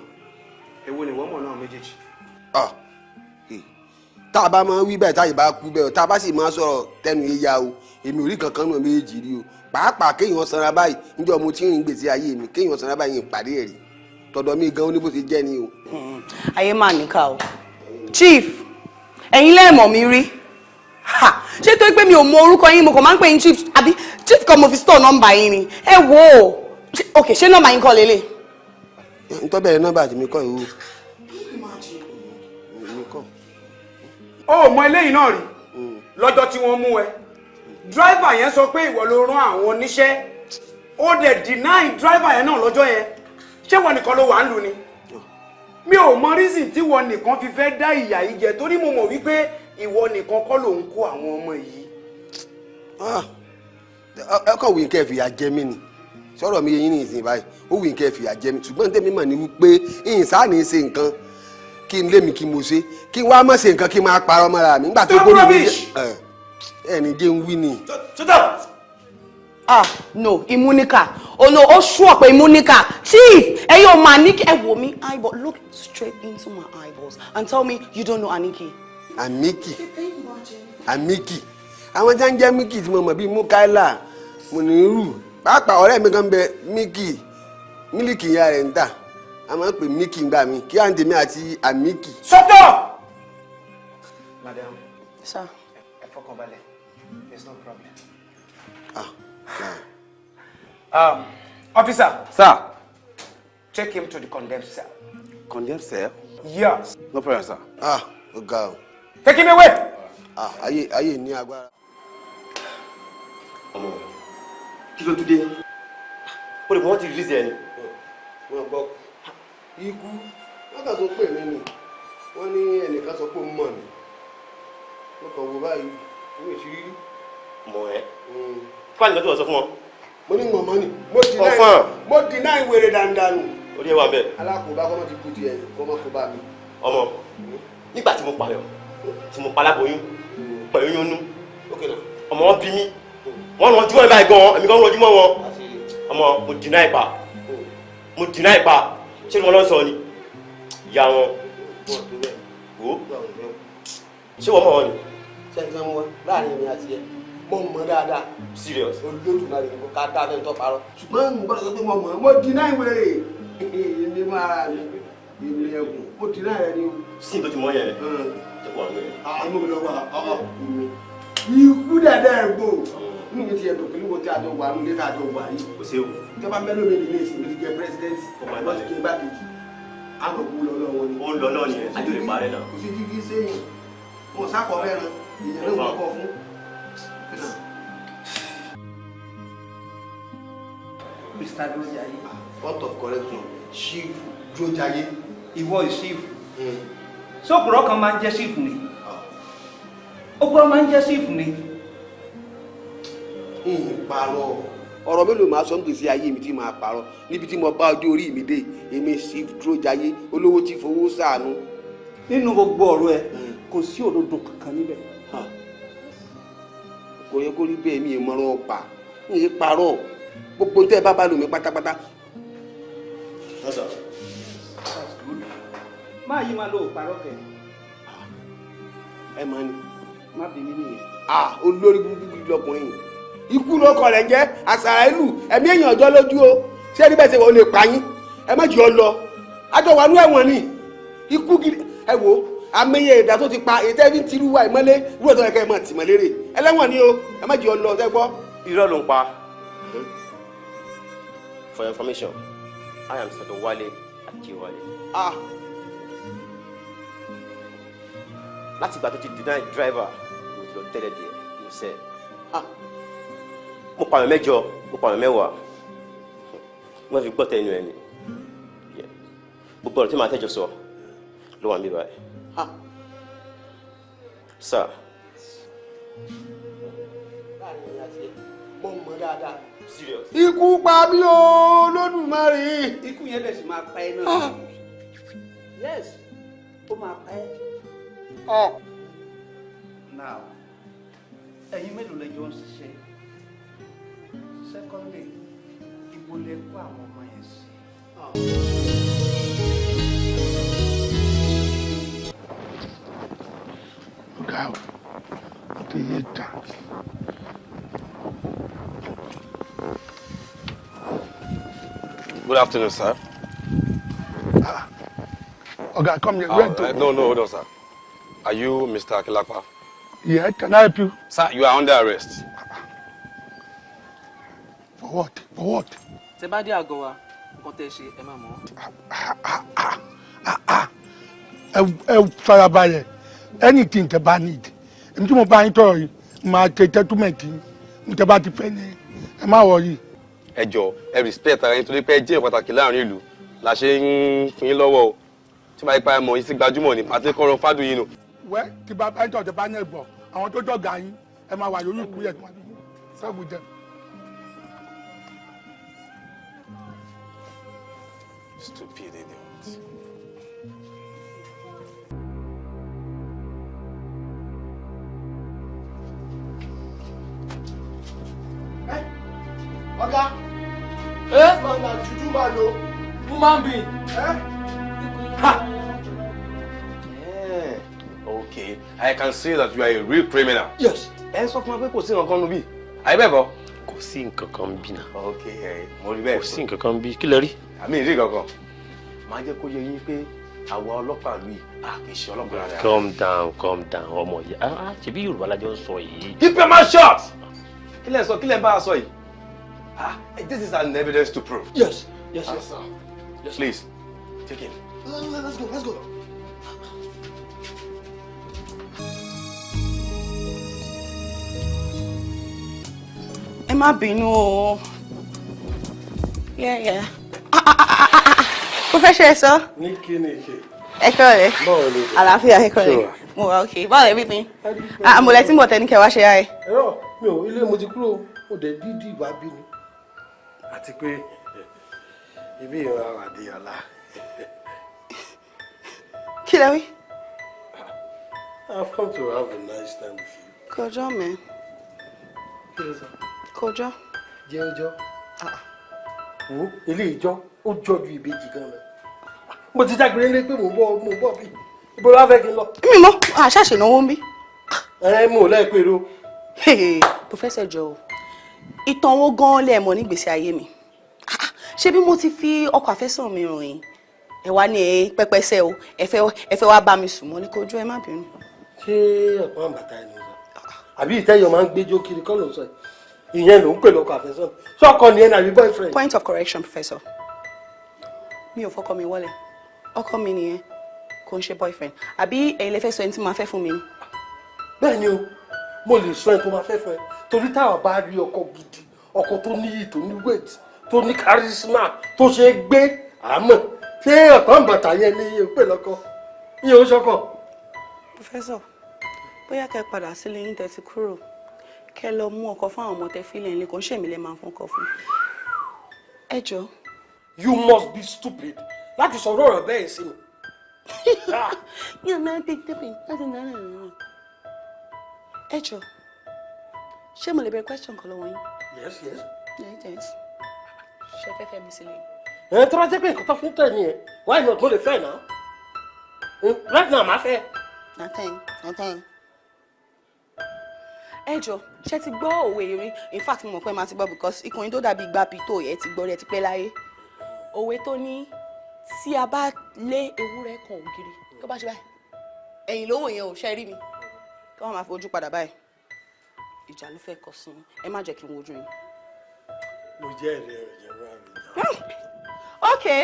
Èwo ni ìwọ mọ̀ náà méjèèjì? Ah, tá a bá máa wí bẹ́ẹ̀, táyì bá kú bẹ́ẹ̀, tá a bá sì máa sọ̀rọ̀ tẹnu yíya o, èmi ò rí kankan náà méjèèjì rí o. Pàápàá kéèyàn sanra báyìí, níjọ́ mo ti ń rìn gbèsè ayé mi, kéèyàn sanra báyìí ń pàdé ẹ̀ rí. Tọ̀dọ̀ mi gan, ó ní bó ṣe jẹ́ ni o. Ayé máa níkà o. Chief, ẹ̀yin lẹ́ẹ̀mọ̀ mi rí. Ha! Ṣé tó pé mi ò mọ orúkọ yín, mo kàn máa ń pè yín chief, àbí chief kan mo fi store nọ́mbà yín ni? Ẹ wò ó, ok, ṣé nọ́mbà yín kọ́ lélẹ̀? N tọ́ bẹ̀rẹ̀ nọ́mbà tèmi kọ́ ìwò. Mi kọ́. O ò mọ eléyìí náà rí. Lọ́jọ́ tí wọ́n mú ẹ, driver yẹn sọ pé ìwọ ló rán àwọn oníṣẹ́. Ó dẹ̀ deny driver yẹn náà lọ́jọ́ yẹn. Ṣé wọ́n nìkan ló wà ń lù ni? Mi ò mọ reason tí wọ́n nìkan fi fẹ́ dá ìyà yìí jẹ, torí mo mọ̀ wípé ìwọ nìkan kọ́ ló ń kó àwọn ọmọ yìí. Ẹ kàn wí kẹ́ ẹ fìyà jẹ mí ni. Sọ̀rọ̀ mi yẹn ní ìsìn báyìí, ó wí kẹ́ ẹ fìyà jẹ mí, ṣùgbọ́n tèmi mọ̀ ní wípé ìyìnsá ní í ṣe nǹkan kí n lé mi kí mo ṣe, kí n wá má ṣe nǹkan kí n máa parọ́ mọ́ra mi nígbà tó gbórí mi ẹ ní jẹ́ ń wí ni. Ah no, Imunika. Oh no, ó sure pé Imunika. Chief, ẹ̀yin ò mà Aniki. Ẹ wò mí, eyeball, look straight into my eyeballs and tell me you don't know Aniki. Aniki, Aniki, àwọn tí wọ́n ń jẹ́ Miki tí mo mọ̀ bíi Mukaila, Muniru, pàápàá ọ̀rẹ́ mi kan bẹ Miki, mílíkì ìyá rẹ̀ ń tà, a máa ń pè Miki ńgbà mi, kí à ń tèmi àti Amiki. Shut up! Madam. Sir. Ẹ fọkàn balẹ̀, there's no problem. Ah. Officer. Sir. Take him to the condemned cell. Condemned cell? Yes. No problem, sir. Ah, ó ga o. Take him away. Ah, ayé ayé ní agbára. Ọmọ, kí ló tún dé? Ó lè mọ wọn ti release ẹ ni. Wọ́n gbọ́ ikú, wọ́n kàn tó pè mí ni, wọ́n ní ẹnìkan sọ pé ó mọ̀ mí, wọ́n kàn wò báyìí, mi ò sí rí. Mọ ẹ kí wàá nìkan tó wọ́n sọ fún wọn. Mo ní mọ̀mọ́ ni mo deny. Confirm. Mo deny wèrè dandanù. Orí ẹ wà bẹ́ẹ̀. Alákòóbá kọ́mọ́ ti kú tiẹ̀, kọ́mọ́ kó bá mi. Ọmọ, nígbà tí mo pààyàn, tí mo paláboyún pẹ̀lú oyún nú, ọmọ, wọn bí mi, wọn rànjú wọn báyìí gan, èmi gan rànjú mọ́ wọn. Ọmọ, mo deny pa, mo deny pa. Ṣé wọn lọ sọ ni ìyá wọn wò? Ṣé wọn mọ̀ wọn ni? Sẹ́ńtì wọn wá láàrin èmi àti ẹ, mo mọ̀ dáadáa. Serious? Olódùmarè ni kò ká dá fẹ́ tó parọ́, ṣùgbọ́n mo gbọ́dọ̀ sọ pé mo mọ̀. Mo deny wèrè, èmi máa ra mi, èmi ẹ̀kún, mo deny rẹ ni o. Sí tó ti mọ yẹn jẹ́ kó wà ní ẹ̀. Àánú mi lọ́wọ́ ikú dẹ̀dẹ̀ ẹ̀gbò inú mi ti ẹ̀dùn pẹ̀lú wo tí a jọ wà nílé tá a jọ wà yìí. Kò séwu. Ìjọba mélòó mi nílé ìsìn mi ti jẹ president, wọ́n ti jẹ igbákejì, àgọ̀ kú lọ lọ́wọ́ ni. Ó ń lọ náà nìyẹn, àjò lè parẹ́ náà. Kò sí jíjí séyìn, wọn sákọ̀ mẹ́rin, ìyẹn ló ń kọ́ fún. Mr. Dúrójayé. Point of correction, Chief Dúrójayé. Ìwọ chief. Sókùrọ̀ kan máa ń jẹ́ chief ni? Òpùrọ̀ máa ń jẹ́ chief ni? Ìyìn parọ́, ọ̀rọ̀ mélòó máa sọ ń gbèsè ayé mi tí màá parọ́ níbi tí mo bá ọjọ́ orí mi dé? Èmi Chief Dúrójayé, olówó tí fowó ṣàánú. Nínú gbogbo ọ̀rọ̀ ẹ, kò sí òdodo kankan níbẹ̀. Kò yẹ kó rí bẹ́ẹ̀, mi ì mọ̀rọ̀ pa, mi ì parọ́, gbogbo tẹ́ ẹ bá bá lò mí pátápátá. Yes, sir. That's good. Máa yí máa lo òparọ́ kẹ. Ẹ mọ ni. Má bí mi nìyẹn. Ah, olórí burúkú gidi lọkùnrin yìí, ikú lọkọ rẹ̀ ń jẹ́ àṣàrà ìlú, ẹ̀mí èèyàn ọjọ́ lójú o. Ṣé ẹni bẹ́ẹ̀ ṣe wọ́n lè pa yín? Ẹ má jù ọ lọ, àjọ wà ní ẹ̀wọ̀n ni ikú gidi. Ẹ wò ó, amẹ́yẹ ẹ̀dá tó ti pa èyí tẹ́ fi ń tirú wa ìmọ́lé wúrọ̀ tó yẹ kẹ́ ẹ mọ̀ tì mọ́lérè ẹlẹ́wọ̀n ni o. Ẹ má jù ọ lọ, ṣẹ́ gbọ́. Irọ́ ló ń pa. For your information, I am Sir Wale Ajewale. Ah. Láti ìgbà tó ti deny driver, mo ti lọ tẹ́lẹ̀ díẹ̀ mo sẹ́. Mo pààyàn 8, mo pààyàn 10. Wọ́n fi gbọ́ tẹnu ẹ̀ ni. Yeah. Gbogbo ọ̀rọ̀ tí màá tẹ́jọ sọ ló wà níbí báyìí. Sir. Mo mọ̀ dáadáa. Serious. Ikú pa mí o, Olódùmarè. Ikú yẹn dẹ̀ sì máa pa ẹ náà. Yes, ó máa pa ẹ́. Now, ẹ̀yin mélòó lẹ jọ ń ṣiṣẹ́? Secondly, ibo lẹ kó àwọn ọmọ yẹn sí? Ọ̀gá o, ó ti yé ta. Good afternoon, sir. Ọ̀gá, come here. Where to? No, no, hold on, sir. Are you Mr. Akilapa? Yeah, can I help you? Sir, you are under arrest. For what? For what? Tẹ bá dé àgọ́ wa, nǹkan tẹ́ ṣe, ẹ máa mọ̀. Ẹ ẹ farabalẹ̀, anything tẹ́ bá need, èmi tí mo bá yín tọrọ yìí, máa ṣe settlement yín. Ní tẹ́ bá ti fẹ́ ni, ẹ má worry. Ẹ jọ̀ọ́, ẹ respect ara yín, torí pé ẹ jẹ́ pàtàkì láàrin ìlú la ṣe ń fún yín lọ́wọ́ o. Tí bá yí pa ẹ mọ̀ yín sí gbajúmọ̀ ni, màá ti kọ́ran fádùn yín nù. Wẹ́ tí bàbá yín tọ̀tẹ̀ bá yẹn bọ̀, àwọn tó dọ̀gà yín, ẹ máa wà lórí ìkúyẹ̀ tí wọ́n fi sẹ́gun jẹ. Stupid idiot. Oga, this man na juju man o. Human being. Eh? Ha! Yeah. Okay, I can see that you are a real criminal. Yes. Ẹ sọ fún wa pé kò sí nǹkan kan níbí. Àyè bẹ́ẹ̀ kọ́. Kò sí nǹkan kan bí náà. Okay, mo rí bẹ́ẹ̀. Kò sí nǹkan kan bí. Kí lẹ rí? Àmì ìrí kankan. Màá jẹ́ kó yé yín pé àwa ọlọ́pàá ìlú yìí, a kì í ṣe ọlọ́pàá rárá. Calm down, calm down, ọmọ yìí. Ah, ṣebí Yorùbá la jọ ń sọ yìí. Keep your mouth shut! Kí lẹ sọ, kí lẹ bá a sọ yìí? Ah, this is an evidence to prove. Yes, yes, yes, sir. Yes, please, take him. Let's go, let's go. Ẹ má bínú o. Yeah, yeah. Professor, ẹ sọ. Ní kí ni ṣe? Ẹ kọ́ rẹ̀. Báwo ni? Àlàáfíà, ẹ kọ́ rẹ̀. Mo wà okay. Báwo everything? Ah, mo lẹ tí ń bọ̀ tẹ́ ní kẹ́ wá ṣe ayé. Ẹ̀rọ mi ò ilé mo ti kúrò, mo dẹ̀ dídì wá bí ni. Àti pé ibi ìran Adéọlá. Kí lẹ wí? I've come to have a nice time with you. Kọjọ́ mi. Kí ló sọ? Kọjọ́. Jẹ́ ọjọ́. Wo ilé ìjọ ó jọ ju ìbejì gan lọ. Mo ti dágbére lé pé mò ń bọ̀ mò ń bọ̀ bí. Ibo ló wá fẹ́ kí n lọ? Mi mọ̀, àṣàṣe náwó ń bí. Ẹ mo ò láìpẹ́ ro. Professor jọ̀ọ́, ìtàn owó gan-an lẹ mọ̀ nígbèsí ayé mi. Ṣé bí mo ti fi ọkọ àfẹ́sọ̀n mi rìn yín? Ẹ wá ní ẹ pẹ́pẹ́sẹ́ o, ẹ fẹ́ wá bá mi sùn mọ́ ní kojú, ẹ má bínú. Ṣé ọ̀pọ̀ àǹbàtà ẹni sọ? Àbí ìtẹ́yọ̀ máa ń gbẹ́jọ́ kiri kọ́ ló ń sọ yìí? Ìyẹn ló ń pè lọ́kọ àfẹ́sọ̀n. Ṣọ́kọ ni ẹ nàbí boyfriend? Point of correction, Professor. Mi ò fọkọ mi wọlé. Ọkọ mi nìyẹn, kò ń ṣe boyfriend. Àbí ẹ̀yin lẹ fẹ́ sọ ẹni tí mo máa fẹ́ fún mi ni? Bẹ́ẹ̀ ni o, mo lè sọ ẹni tó máa fẹ́ fún ẹ. Torí táwọn bá rí ọkọ gidi, ọkọ tó níyì, tó ní weight, tó ní charisma, tó ṣe é gbé, àmọ́ ṣé ọ̀tọ̀ bàtà yẹn ni iye pè lọ́kọ? Iye ó ṣọkọ. Professor, bóyá kẹ́ padà sílé yín tẹ́ ti kúrò, kẹ́ lọ mú ọkọ fún àwọn ọmọ tẹ́ fílẹ̀ ńlẹ̀, kò ń ṣèmi lẹ́ máa fún ọkọ fún. Ẹ jọ̀ọ́. You must be stupid láti sọ̀rọ̀ ọ̀rọ̀ bẹ́ẹ̀ sí mi. Ẹ jọ̀ọ́, ṣé mo lè bẹ̀rẹ̀ question kan lọ́wọ́ yín? Yes, yes. Yes. Ṣé fẹ́ fẹ́ mi sílẹ̀? Ẹ tó bá jẹ́ pé nǹkan tó fún tẹ̀ nìyẹn, why not mo lè fẹ́ náà? Right now, màá fẹ́. Nothing, nothing. Ẹ jọ̀ọ́, ṣé ti gbọ́ òwe rí? In fact, mo mọ̀ pé màá ti gbọ́ because ikùn yín tó dàbí igba pító yẹn ti gbọ́ rẹ̀ ti pẹ́ láyé. Òwe tó ní tí a bá lé ewúrẹ́ kan ògiri, tó bá ṣe báyìí, ẹ̀yìn lówó yẹn ò ṣe rí mi. Kí wọ́n máa fojú padà báyìí. Ìjà ló fẹ́ kọ sí i. Ẹ má jẹ́ kí n wojú yín. Mo jẹ́ ẹ̀rẹ́ ẹ̀jẹ̀ wá mi. Okay.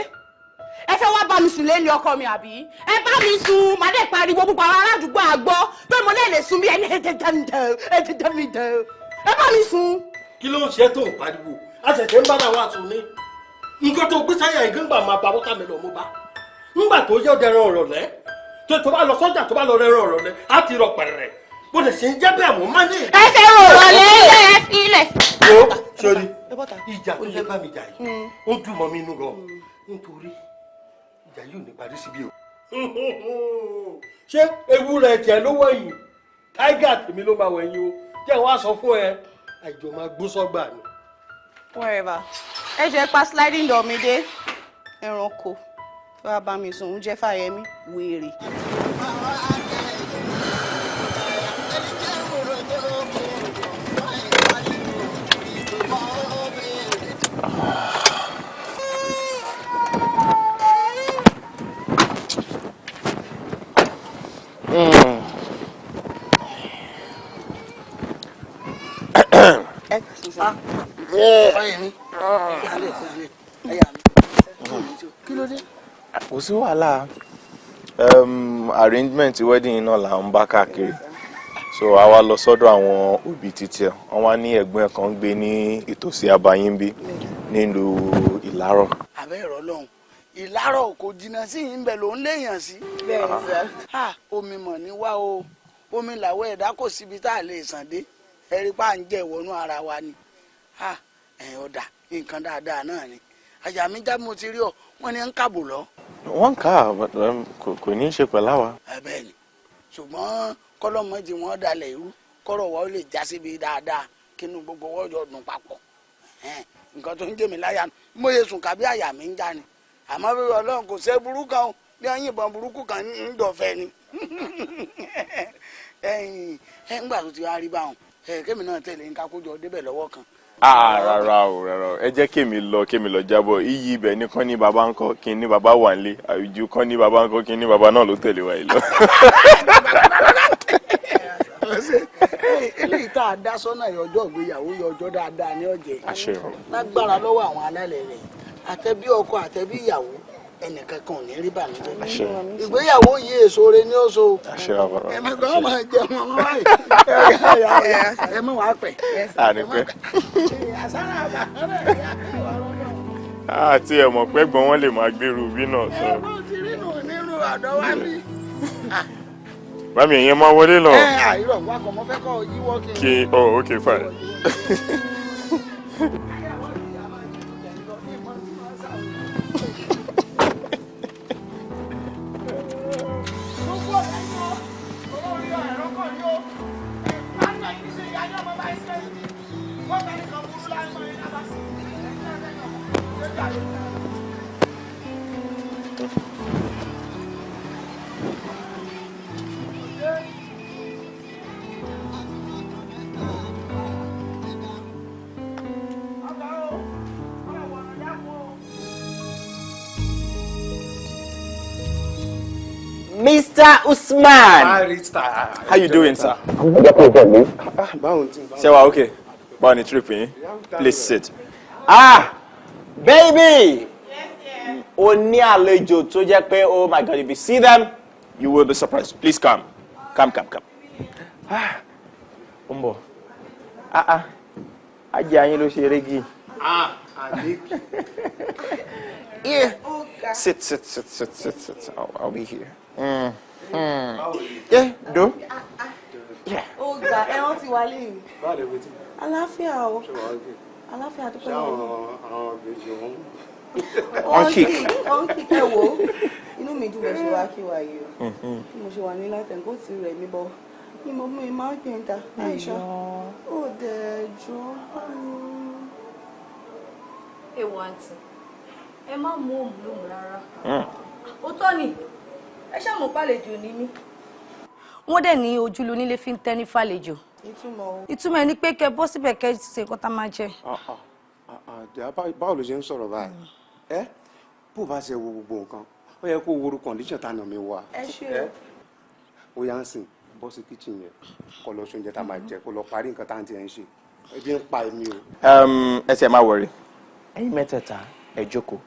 Ẹ fẹ́ wá bá mi sùn lé ní ọkọ mi àbí? Ẹ bá mi sùn, màá dẹ̀ pariwo púpọ̀ àwọn aládùúgbò àgbọ̀ pé mo lè lè sùn bí ẹni ẹ ti dá mi dẹ̀, ẹ ti dá mi dẹ̀. Ẹ bá mi sùn. Kí ló ń ṣe tó ń pariwo? A ṣẹ̀ṣẹ̀ ń bára wa sùn ní. Nǹkan tó gbé sáyà ìgbìngbà máa bá wọ́tàmẹ́lọ̀ mo bá. Ńgbà tó yẹ ọdẹran ọ̀rọ̀ lẹ́, tó bá lọ sọ́jà tó bá lọ rẹran ọ̀rọ̀ lẹ́, á ti rọ pẹ̀rẹ̀. Bó lè ṣe ń jẹ́ bẹ́ẹ̀ mò ń má ní. Ẹ fẹ́ rò wọlé ẹ filẹ̀. Wo sori, ìjà tó fẹ́ bá mi jà yìí, ó dùn mọ́ mi inú gan. Nítorí ìjà yóò ní parí síbí o. Ṣé ewúrẹ́ tiẹ̀ ló wọ̀nyí? Tiger tèmi ló máa wọ̀nyí o. Jẹ́ wá sọ fún ẹ, àìjọ máa gbó sọ́gbà ni. Wherever. Ẹ jẹ́ pa sliding door mi dé. Ẹranko tó wá bá mi sùn, oúnjẹ Fáyẹmí, wèrè. Kò sí wàhálà, arrangement wedding náà là ń bá káàkiri, so a wá lọ sọ́dọ̀ àwọn òbí títí ẹ̀, wọ́n wá ní ẹ̀gbọ́n ẹ̀ kan ń gbé ní ìtòsí Abayínbí nílùú Ìlárọ̀. Àbẹ́ ẹ̀rọ lọ́hùn Ìlárọ̀ kò jìnnà sí yìí ń bẹ̀ ló ń léèyàn sí. Bẹ́ẹ̀ ni sà. Ha, omi mọ̀ ní wá o, omi làwọ̀ ẹ̀dá, kò síbi tá a lè sàn dé. Ẹ̀rí pa ń jẹ́ ìwọ̀nú ara wa ni. Ha, ẹ̀ ọ̀dà nǹkan dáadáa náà ni. Àyà mi já, mo ti rí ọ, wọ́n ní ń kàbò lọ. Wọ́n kà á, but kò ní í ṣe pẹ̀lú àwa. Ẹ bẹ́ẹ̀ ni, ṣùgbọ́n kọ́lọ́mọ́jì wọn dalẹ̀ irú kọ́rọ̀ wa ó lè já síbi dáadáa, kínú gbogbo wọ́n jọ dùn papọ̀. Ẹn, nǹkan tó ń jẹ́ mi láyà nù. Mo yẹ sùn kábí àyà mi ń já ni, àmọ́ bí Ọlọ́run kò ṣe burú kan o, bí wọ́n yìnbọn burúkú kan ń dọ̀fẹ́ ni. Ẹ̀yìn ẹ̀ ńgbà tó ti wá rí báwọn ẹ̀, kémi náà tẹ̀lé nǹkan kójọ débẹ̀ lọ́wọ́ kan. Ah, rárá o, rárá o, ẹ jẹ́ kémi lọ jábọ̀. Iyì ibẹ̀ nìkan ní baba ńkọ́, kí n ní baba wà nílé àwùjọ kan ní baba ńkọ́, kí n ní baba náà ló tẹ̀lé wa yìí lọ. Eléyìí tá a dá sọ́nà yọ, ọjọ́ ìgbéyàwó yọ, ọjọ́ dáadáa ní ọ̀jẹ̀. Àṣẹ o. Lágbára lọ́wọ́ àwọn alálẹ̀ rẹ̀, àtẹ̀bí ọkọ àtẹ̀bí ìyàwó, ẹnìkan kan ò ní rí bànújẹ́. Àṣẹ. Ìgbéyàwó yìí, èso re ní ó so. Àṣẹ bàbá. Ẹ̀mí kan máa jẹ wọn báyìí, ẹ mọ̀ wá pẹ̀. Ànípẹ́ àti ẹ̀ mọ̀ pé gbọ́n wọn lè máa gbèrú bí náà sọ. Ti rí nù nínú àdọ́ wa bí. Mami, ìyẹn máa wọlé lọ. Ẹ àìrọ̀ wa kọ̀, mọ́ fẹ́ kọ́ yíwọ́ kí n. Kí, oh, okay, fine. Gbogbo ọ̀rẹ́ yìí o, olórí ẹ̀rọ kan yìí o, ẹ̀ pàṣẹ yìí ṣe ìyá ní ọmọ báyìí ṣe yìí wọ́n bá ní kan burú láì mọ̀ ní lábàá sí i. Mr. Usman. Barrister. How you doing, sir? Báwo tí. Ṣé wàá okay? Báwo ni trip yín? Please sit. Ah, baby! O ní àlejò tó jẹ́ pé, oh my God, if you see them, you will be surprised. Please come. Come, come, come. Ah, ó ń bọ̀. Ah ah, ajé ayín ló ṣe régi. Ah, Àlékì. Yeah. Sit, sit, sit, sit, sit, sit. I'll be here. Yeah, do. Yeah. Ó ga, ẹran ti wà lẹ́yìn. Báwo lè wetin? Àlàáfíà o. Ṣé wàá okay? Àlàáfíà, dúpẹ́ Ṣé lọ́wọ́. àwọn ìbejì wọn? Wọ́n kick, wọ́n kick. Ẹ wo, inú mi dùn bẹ́ẹ̀ ṣe wá kí wa yìí o. Bí mo ṣe wà ní látẹ̀kọ́ ti rẹ̀ mí bọ́ ni mo mú ìmọ̀ gbẹ̀ǹda. Aisha, ó dẹ̀ jọ bá mi. Èwo àǹtí, ẹ má mú òmùlòmù rárá. Ó tọ́ ni, ẹ ṣàmù pàlejò ní mí. Wọ́n dẹ̀ ní ojú lo nílé fi ń tẹ́ ní fàlejò. Ìtumọ̀ o. Ìtumọ̀ ẹ̀ ni pé kẹ bọ́ síbẹ̀, kẹ ṣe nǹkan tá a máa jẹ. Báwo ló ṣe ń sọ̀rọ̀ báyìí? Ẹ bó bá ṣe wo gbogbo nǹkan, ó yẹ kó wo condition tá a nà mí wá. Ẹ ṣé o. Ó yá ń sìn, bọ́ sí kitchen yẹn, kó lọ ṣoúnjẹ tá a máa jẹ, kó lọ parí nǹkan tá à ń tiẹ̀ ń ṣe. Ebi ń pa èmi o. Ẹ ṣe má worry. Ẹ̀yin mẹ́tẹ̀ẹ̀ta, ẹ jókòó.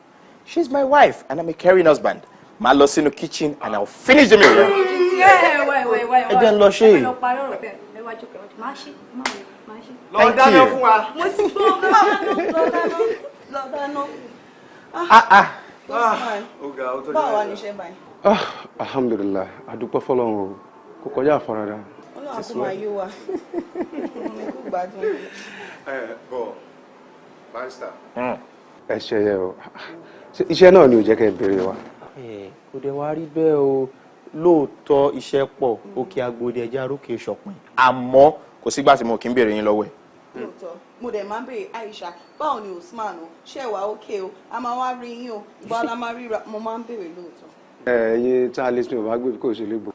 She's my wife and I'm a caring husband. Màá lọ sínú kitchen and I'll finish the meal. Ẹ jẹ́ ń lọ ṣe. Ẹ lọ parí ọ̀rọ̀ tẹ, ẹ wá jókòó, ẹ wá jókòó. Máa ṣe, máa wọ, máa ṣe. Lọ dáná fún wa. Mo ti gbọ́, lọ dáná, lọ dáná, lọ dáná. Ah ah. Usman, Ó ga, ó tó. Báwo wà ní iṣẹ́ báyìí? Ah, alhamdulillahi, adúpẹ́ fọ́lọ́run o, kò kọjá àfaradà. Ọlọ́run àkó máa yó wa. Ẹ kú gbádùn. Ẹ bọ, barrister. Ẹ ṣe yẹ o. Ṣé iṣẹ́ náà ni ò jẹ́ kẹ́ ẹ béèrè wa? Kò dẹ̀ wá rí bẹ́ẹ̀ o. Lóòótọ́ iṣẹ́ pọ̀, òkè agbóde ẹja rókè ṣọ̀pin. Àmọ́ kò sígbà tí mo kì í béèrè yín lọ́wọ́ ẹ̀. Lóòótọ́, mo dẹ̀ máa ń béèrè Aisha, báwo ni Usman o, ṣé ẹ wà ókè o, a máa wá rí yín o, ìgbà la máa ríra? Mo máa ń béèrè lóòótọ́. Ẹ̀yin tá a lè sin ò bá gbé kó ṣe lébo.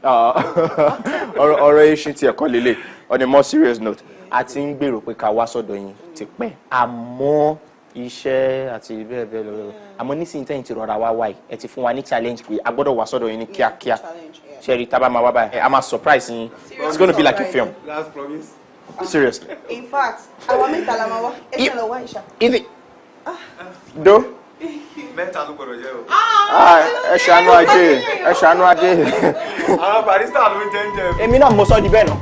Ọ̀rọ̀ eṣin tí ẹ̀kọ́ lélẹ̀. On a more serious note, a ti ń gbèrò pé ká wá sọ́dọ̀ yín ti pẹ́, àmọ́ iṣẹ́ àti bẹ́ẹ̀ bẹ́ẹ̀ lọ. Àmọ́ nísìnyí tẹ́yìn ti rọra wá wáyìí, ẹ ti fún wa ní challenge pé a gbọ́dọ̀ wá sọ́dọ̀ yín ní kíákíá. Ṣe rí, tá bá máa wá báyìí, a máa surprise yín. It's gonna be like a film. Last promise. Seriously. In fact, àwa mẹ́ta la máa wá. Ẹ ṣe lọ wá Aisha. Ibi do. Mẹ́ta ló gbọ́dọ̀ jẹ́ o. Ah, ẹ ṣàánú ajé, ẹ ṣàánú ajé. Àwọn barrister ló ń jẹ́ ń jẹ. Èmi náà mo sọ di bẹ́ẹ̀ náà.